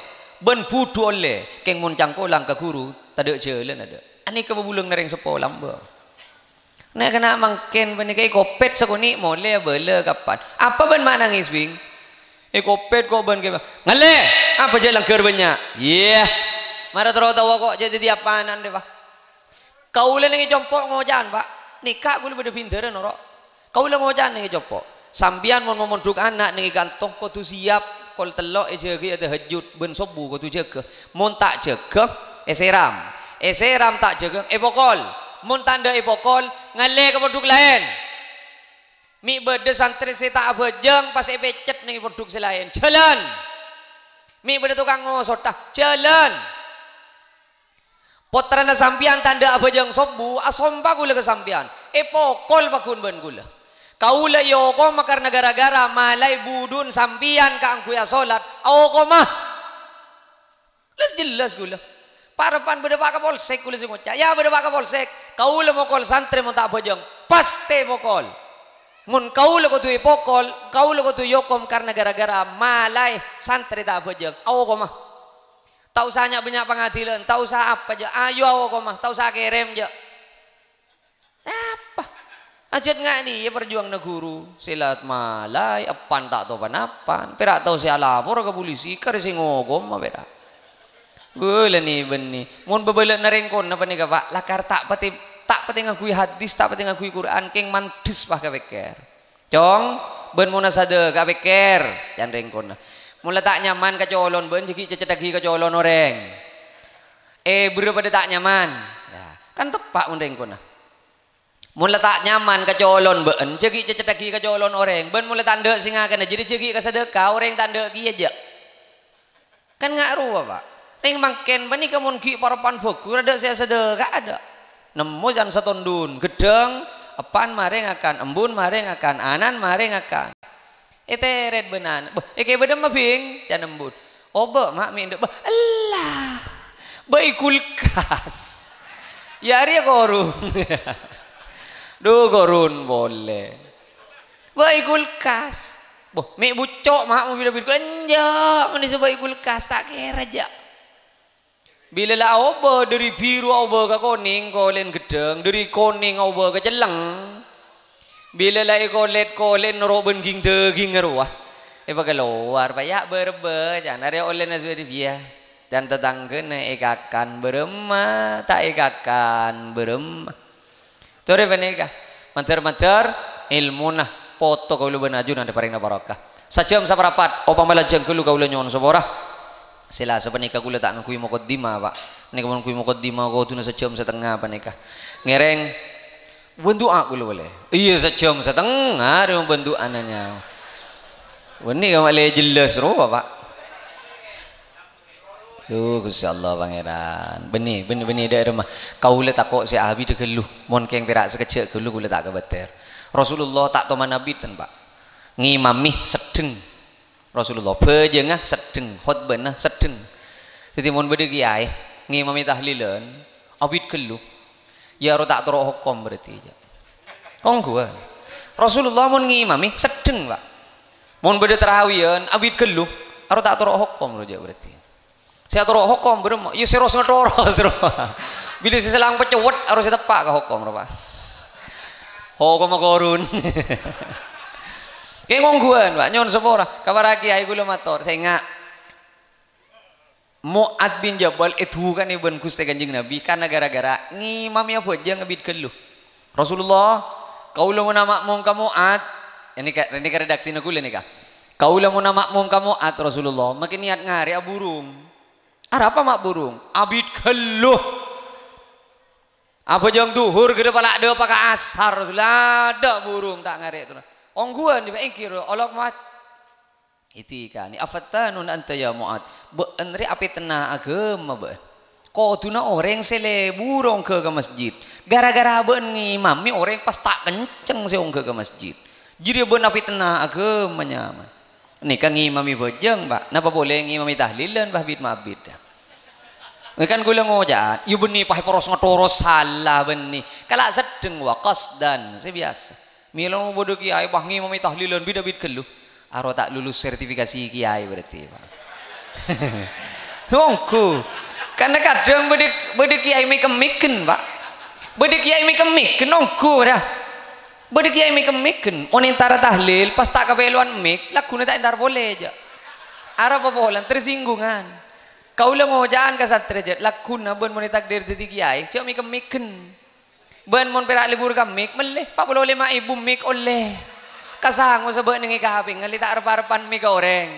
Bân budhu ollè. Kèng mon cangkolang ka ghuru, tadâ' jhâlânna, dâ'. Anèka pabulângna rèng seppo lambâ'. Na'-kana' mangkèn panèka èkopèt sakonè' molè abâlâ kapan. Apa bân ma' nangès, Bing? Èkopèt ko' bân kèya. Ngallè, apa jâ' langghâr bânnya'? Iyâ. Mara terro taowa ko' jâ' dhâddhi apanan rèya, Pak. Kaulâ neng è compo' ngoca'an, Pak. Nèka kaulâ bâdâ bhindhârân, oro'. Kaulâ ngoca'an neng è compo'. Sampèyan mon mamondhuk ana' neng è kantong kodhu siap, kol tello' èjâgâi atahajjud, bân sobbhu kodhu jâgâ. Mon ta' jâgâ, èsèram. Èsèram ta' jâgâ, èpokol. Mon tandhâ èpokol, ngallè ka pondhuk laèn. Mè' bâdâ santrè sè ta' abhâjâng pas èpècèt neng è pondhuk sè laèn. Jhâlân! Mè' bâdâ tokang ngosodhâ. Jhâlân! Pottrana sampèyan tandhâ abhâjâng sobbhu, asompa kaulâ ka sampèyan, èpokol pagghun bân kaulâ. Kaulâ èokoma karna gara-gara malaè budhuna sampèyan kaangghuy asolat, aokoma. Jelas-jelas kaulâ. Parappa'na bâdâ Pak Kapolsek kaulâ sè ngoca', "Ya, bâdâ Pak Kapolsek, kaulâ mokol santrè mon ta' abhâjâng, pastè èpokol." Mon kaulâ kodhu èpokol, kaulâ kodhu èokom karna gara-gara malaè santrè ta' abhâjâng, aokoma. Ta' osa nya'-bânnya' pangadilan, ta' osa apa jâ', ayo aokoma, ta' osa kèrèm jâ'. Apa? Ajhât nga' nèya parjuwânganna ghuru, sè la malaè, eppan ta' tao pan-apan, pèra' tao sè alapor ka polisi, karè sè ngokoma pèra'. Ghulâ nè-bânnè, mon bhâbhâlâ'na rèng kona panèka, Pak, lakar ta' patè, ta' patè ngangghuy hadis, ta' patè ngangghuy Qur'an, kèng mandhes, Pak, ka pèkkèr. Cong, bân monna sadhâka pèkkèr, can rèng kona. Mon la ta' nyaman ka colon bân, jâ' ghi' cècèddhâghi ka colon orèng. È, bârâ padâ ta' nyaman. Ya, kan teppa' mon rèng kona. Mon la ta' nyaman ka colon bâ'ân, jâ' ghi' cècèddhâghi ka colon orèng. Bân mon la ta' endâ' sè ngakana, jârèya jâ' ghi' ka sadhâka, orèng ta' endâ' kèya jâ'. Kan nga' rowa, Pak. Rèng mangkèn panèka mon ghi' parappa'na bhâghus, adâ' sè asadhâka'a, adâ'. Nemmo can satondhun, ghâddhâng, eppan marè ngakan, embun marè ngakan, anan marè ngakan. Èterèt bân ana', "Bâh, èkè bâdâ emma, Bhing?" can embun. "Obâ', Ma', mè' endâ'." "Bâh, ella! Bâi kulkas." Ya arèya korun. Dhu, korun polè. Bâi kulkas. Bâh, mè' bucco', Ma', mobilla bil-, enjâ', mon èsabâi kulkas, ta' kèra jâ'. Bilâ la aobâ, dâri biru aobâ ka konèng, kolè'na ghâddhâng, dâri konèng aobâ ka celleng. Bilâ la èkolèt, kolè'na noro' bân ging-dâgingnga rowa. Èpakalowar, Pak, ya' bârâmma, can arèya ollèna Swadibya. Can tatangghâna èkakan bârâmma, ta' èkakan bârâmma. Torè panèka, mandhâr-mandhâr èlmona poto kaulâ bân ajunan èparèngana barokah. Sajhâm saparapat, opama lanjhâng ghâllu kaulâ nyo'on sapora. Sè la sapanèka kaulâ ta' ngangghuy mokoddimah, Pak. Nèka mon ngangghuy mokoddimah kodhuna sajhâm satengnga panèka. Ngèrèng bân du'a kaulâ polè. Iyâ, sajhâm satengnga rèya bân du'a nanya. Bânnè ka malè jelas rowa, Pak. Duh, Ghustè Allah Pangèran. Bânnè, bânnè, bânnè dâ'remma. Kaulâ tako' sè abidhâ ghâllu. Mon kèng pèra' sakejjhâ' ghâllu kaulâ ta' kabâtèr. Rasulullah ta' toman abidhân, Pak. Ngimami seddheng. Rasulullah bhâjângnga seddheng, khotbana seddheng. Dhâddhi, mon bâdâ kèyaè ngimami tahlilan, abit ghâllu, ya ro ta' toro' hokom berarti, jâ. Ongghuwân. Rasulullah mon ngimami, seddheng, Pak. Mon bâdâ tarawiyan, abit ghâllu, aro ta' toro' hokom, ro, jâ, berarti. Sè atoro' hokom, bârâmma? Ya, sè ros-ngatoros, ro. Bilâ sè selang pecowet, aro sè teppa' ka hokom, ro, Pak. Hokomma korun. Kèng ongghuwân, Pak. Nyo'on sapora. Ka para kèyaè kaulâ mator, sènga'. Mu'adz bin Jabal èdhukanè bân Ghustè Kanjeng Nabi, karna gara-gara ngimami abhâjâng abit ghâllu. "Rasulullah, kaulâ monna ma'mum ka Mu'adz." Ini ka, ini ka redaksina kaulâ nèka. "Kaulâ monna ma'mum ka Mu'adz, Rasulullah, makè niyat ngarè'a burung." "Arapa ma' burung?" "Abit ghâllu. Abhâjâng dhuhur ghârâ pala' dâpa' ka asar, Rasulullah, adâ' burung ta' ngarè' tona." Ongghuwân, èngghi, ro, olok Mu'adz. Èdhikanè, "Afattanun anta ya Mu'adz? Bâ'en rè apètenna aghâma bâ'en. Koduna orèng sè lebur ongghâ ka masjid. Gara-gara bâ'en ngimami orèng pas ta' kenceng sè ongghâ ka masjid. Jârèya bâ'en apètenna aghâma nyaman." Nèka ngimami bhâjâng, Pak. Napa polè ngimami tahlilan, Pak, bit-mabit, ya? Kan kaulâ ngoca'an, "Iyâ bânnè, Pak, poros ngatoros sala bânnè." Kala' seddheng, wa qasdan, sè biyasa. Mèlana bâdâ kèyaè, Pak, ngimami tahlilan bit-abit ghâllu. Aro ta' lulus sertifikasi kèyaè berarti, Pak. Ongghu. Karna kadhâng bâdâ, bâdâ kèyaè mèk-emmèghen, Pak. Bâdâ kèyaè mèk-emmèghen, ongghu, ra. Bâdâ kèyaè mèk-emmèghen. Mon entara tahlil, pas ta' kapèlowan mèk, lagghuna ta' entar polè, jâ. Arapa polana, tersinggungan. Kaulâ ngoca'an ka santrè, jâ, lagghuna bâ'en mon ètakdir dhâddhi kèyaè, jâ' mèk-emmèghen. Bâ'en mon pèra' lebur ka mik, mellè pa' polo lèma èbu mik ollè. Kasango sabâ' neng è kapèng, ngalè ta' rep-arepan mik ka orèng.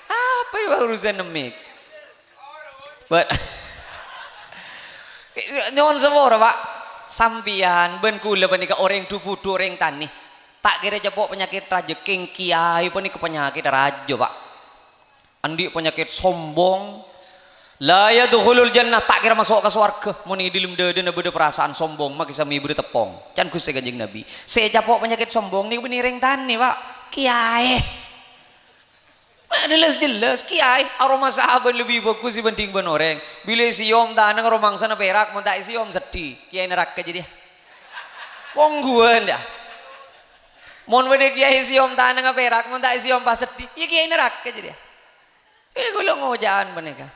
Apa ya urusanna mik? Bâ-, nyo'on sapora, Pak. Sampèyan bân kaulâ panèka orèng du-budhu, orèng tanè. Ta' kèra ècapo' panyakèt rajâ, kèng kèyaè panèka panyakèt rajâ, Pak. Andi' panyakèt sombong, la yadkhulul jannah, ta' kèra maso' ka sowarghâ. Mon è dhâlem dâdâna bâdâ parasaan sombong, makè samè bâdâ teppong. Can Ghustè Kanjeng Nabi, sè ècapo' panyakèt sombong nèko bânnè rèng tanè, Pak. Kèyaè. Ma' jelas-jelas, kèyaè. Aromasa abâ' lebbi bhâghus èbhânding bân orèng. Bilâ èsèyom tanang aromangsana pèrak, mon ta' èsèyom seddhi. Kèyaè naraka jârèya. Ongghuwân, yâ. Mon bâdâ kèyaè sèyom tanangnga pèrak, mon ta' èsèyom pas seddhi, iyâ kèyaè naraka jârèya. Iyâ kaulâ ngoca'an panèka.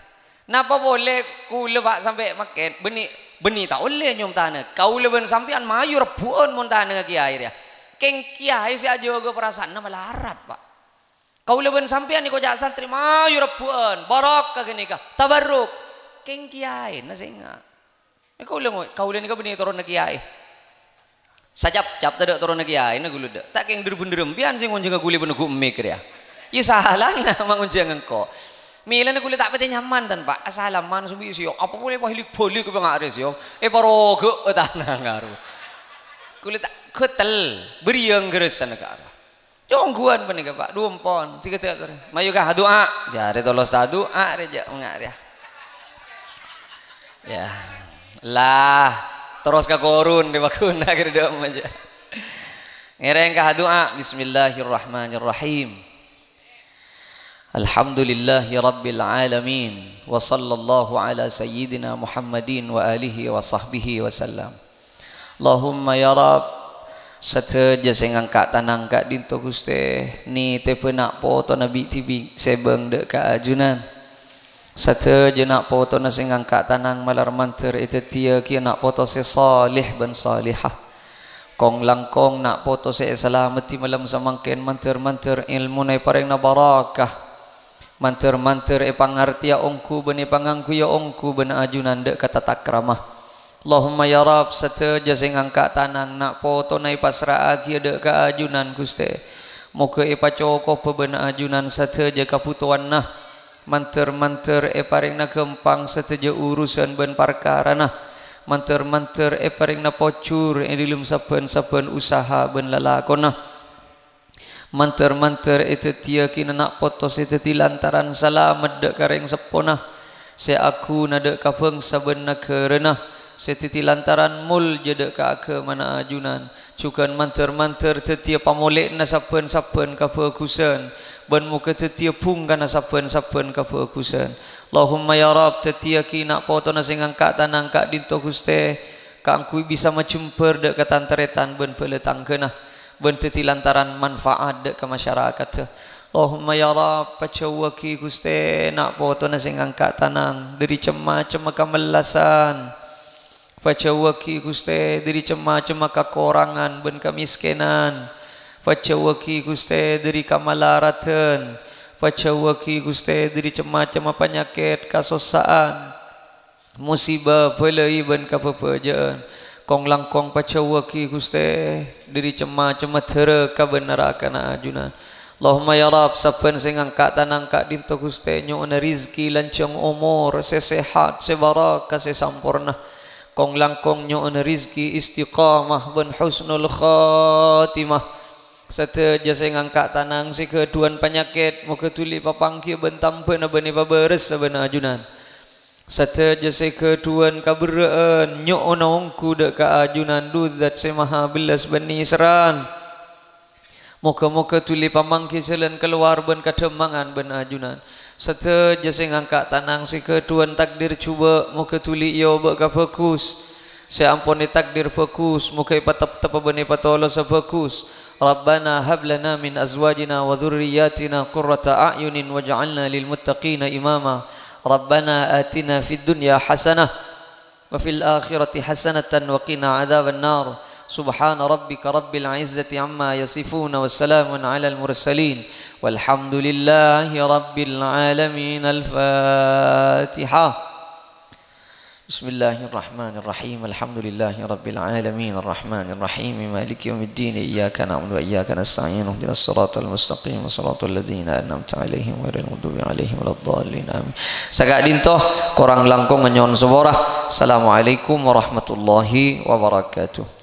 Napa polè kaulâ, Pak, sampè' makkèn, bânnè, bânnè ta' ollè nyèyom tanang. Kaulâ bân sampèyan mayu rebbhu'ân mon tanangnga kèyaè rèya. Kèng kèyaè sè ajâgâ parasaanna malarat, Pak. Kaulâ bân sampèyan nèko ca' santrè mayu rebbhu'ân, barokah ghânèka, tabarruk. Kèng kèyaèna sènga'. Kaulâ ngo-, kaulâ nèka bânnè toronna kèyaè. Sacapcap tadâ' toronna kèyaèna kaulâ dâ'. Ta' kèng dhâr-bhendhâr empèyan sè ngonjhângnga ghulâ bân ghu' mik rèya. Iyâ salana ma' ngonjhângnga engko'. Mèlana kaulâ ta' patè nyaman, tan, Pak. Asalaman sumbi sèyom. Apa polè pahèlik-bhâlik pènga' rè sèyom. Èparogâ'â tanang karo. Kaulâ ta' ghâtel. Bâriyâng ghârâsana karo. Ongghuwân panèka, Pak, du empon, sè ghâdhâ' torè. Mayu ka adu'a, jârèya tolos ta' adu'a rè jâ' mènga' rèya. Yâ. Lah, terros ka korun, dhi' pagghun, akhèrra dâ' emma jâ'. Ngèrèng ka adu'a, Bismillahirrahmanirrahim. Alhamdulillahirabbil alamin. Wa sallallahu ala sayyidina Muhammadin wa alihi wa sahbihi wa sallam. Allahumma ya Rabb, sadhâjâ sè ngangka' tanang ka'dinto, Ghustè, nètèbhâ na' potona bi'-dhibi' sè bâng dâ' ka ajunan. Sadhâjâ na' potona sè ngangka' tanang malar mandhâr èdhâddhiyâghi na' poto sè saleh bân salehah. Kong-langkong na' poto sè èsalameddhi malem samangkèn mandhâr-mandhâr èlmona èparèngana barakah. Mandhâr-mandhâr èpangartèya ongghu bân èpangangghuya ongghu bân ajunan dâ' ka tatakrama. Allahumma ya Rabb, sadhâjâ sè ngangka' tanang na' potona èpassra'aghiyâ dâ' ka ajunan, Ghustè. Moghâ èpacokobhâ bân ajunan sadhâjâ kabhutowanna. Mandhâr-mandhâr èparèngana ghâmpang sadhâjâ urusan bân parkarana. Mandhâr-mandhâr èparèngana pojhur è dhâlem sabbhân-sabbhân usaha bân lalakonna. Mandhâr-mandhâr èdhâddhiyâghina na' poto sè dhâddhi lantaran salamet dâ' ka rèng seppona, sè aghuna dâ' ka bhângsa bân naghârâna, sè dhâddhi lantaran moljâ dâ' ka aghâmana ajunan. Jhughân mandhâr-mandhâr dhâddhiyâ pamolè'anna sabbhân-sabbhân kabhâghusân, bân moghâ dhâddhiyâ bhungkana sabbhân-sabbhân kabhâghusân. Allahumma ya Rabb, dhâddhiyâghi na' potona sè ngangka' tanang ka'dinto, Ghustè, kaangghuy bisa majembhâr dâ' ka tan-tarètan bân bhâlâ tangghâna, bân dhâddhi lantaran manfaat dâ' ka masyarakatta. Allahumma ya Rabb, pajhâuwâghi, Ghustè, na' potona sè ngangka' tanang dhâri cem-macemma kamellasan. Pajhâuwâghi, Ghustè, dhâri cem-macemma kakorangan bân kamèskènan. Pajhâuwâghi, Ghustè, dhâri kamalaradhân. Pajhâuwâghi, Ghustè, dhâri cem-macemma panyakèt, kasossa'an, musiba, bâlâi, bân kabhâbhâjâ'ân. Kong-langkong pajhâuwâghi, Ghustè, dhâri cem-macemma dhârâka bân narakana ajunan. Allahumma ya Rabb, sabbhân sè ngangka' tanang ka'dinto, Ghustè, nyo'ona rizki, lanjhâng omor, sè sehat, sè barokah, sè samporna. Kong-langkong nyo'ona rizki, istiqamah, bân husnul khatimah. Sadhâjâ sè ngangka' tanang, sè ghâdhuwân panyakèt, moghâ dhuli papangghi bân tambhâna bân èpabârâs sabâna ajunan. Sadhâjâ sè ghâdhuwân kaberrâ'ân, nyo'ona ongghu dâ' ka ajunan, Du Dzat sè maha bellas bân nèserran. Moghâ-moghâ dhuli pamangghi jhâlân kalowar bân kadhâmmangan bân ajunan. Sadhâjâ sè ngangka' tanang sè ghâdhuwân takdir jhubâ', moghâ dhuli èobâ' ka bhâghus. Sè ampon ètakdir bhâghus, moghâ èpateptebbhâ bân èpatolosa bhâghus. Rabbana hab lana min azwajina wa dzurriyyatina qurrata a'yunin waj'alna lil muttaqina imama. Rabbana atina fid dunya hasanah وفي الآخرة حسنة وقنا عذاب النار. سبحان ربك رب العزة عما يصفون وسلام على المرسلين والحمد لله رب العالمين. الفاتحة. بسم الله الرحمن الرحيم. الحمد لله رب العالمين. الرحمن الرحيم. مالك يوم الدين. إياك نعبد وإياك نستعين. اهدنا الصراط المستقيم. صراط الذين أنعمت عليهم غير المغضوب عليهم ولا الضالين. آمين. Saka'dinto, korang langkong nyo'on sapora. Assalamualaikum warahmatullahi wabarakatuh.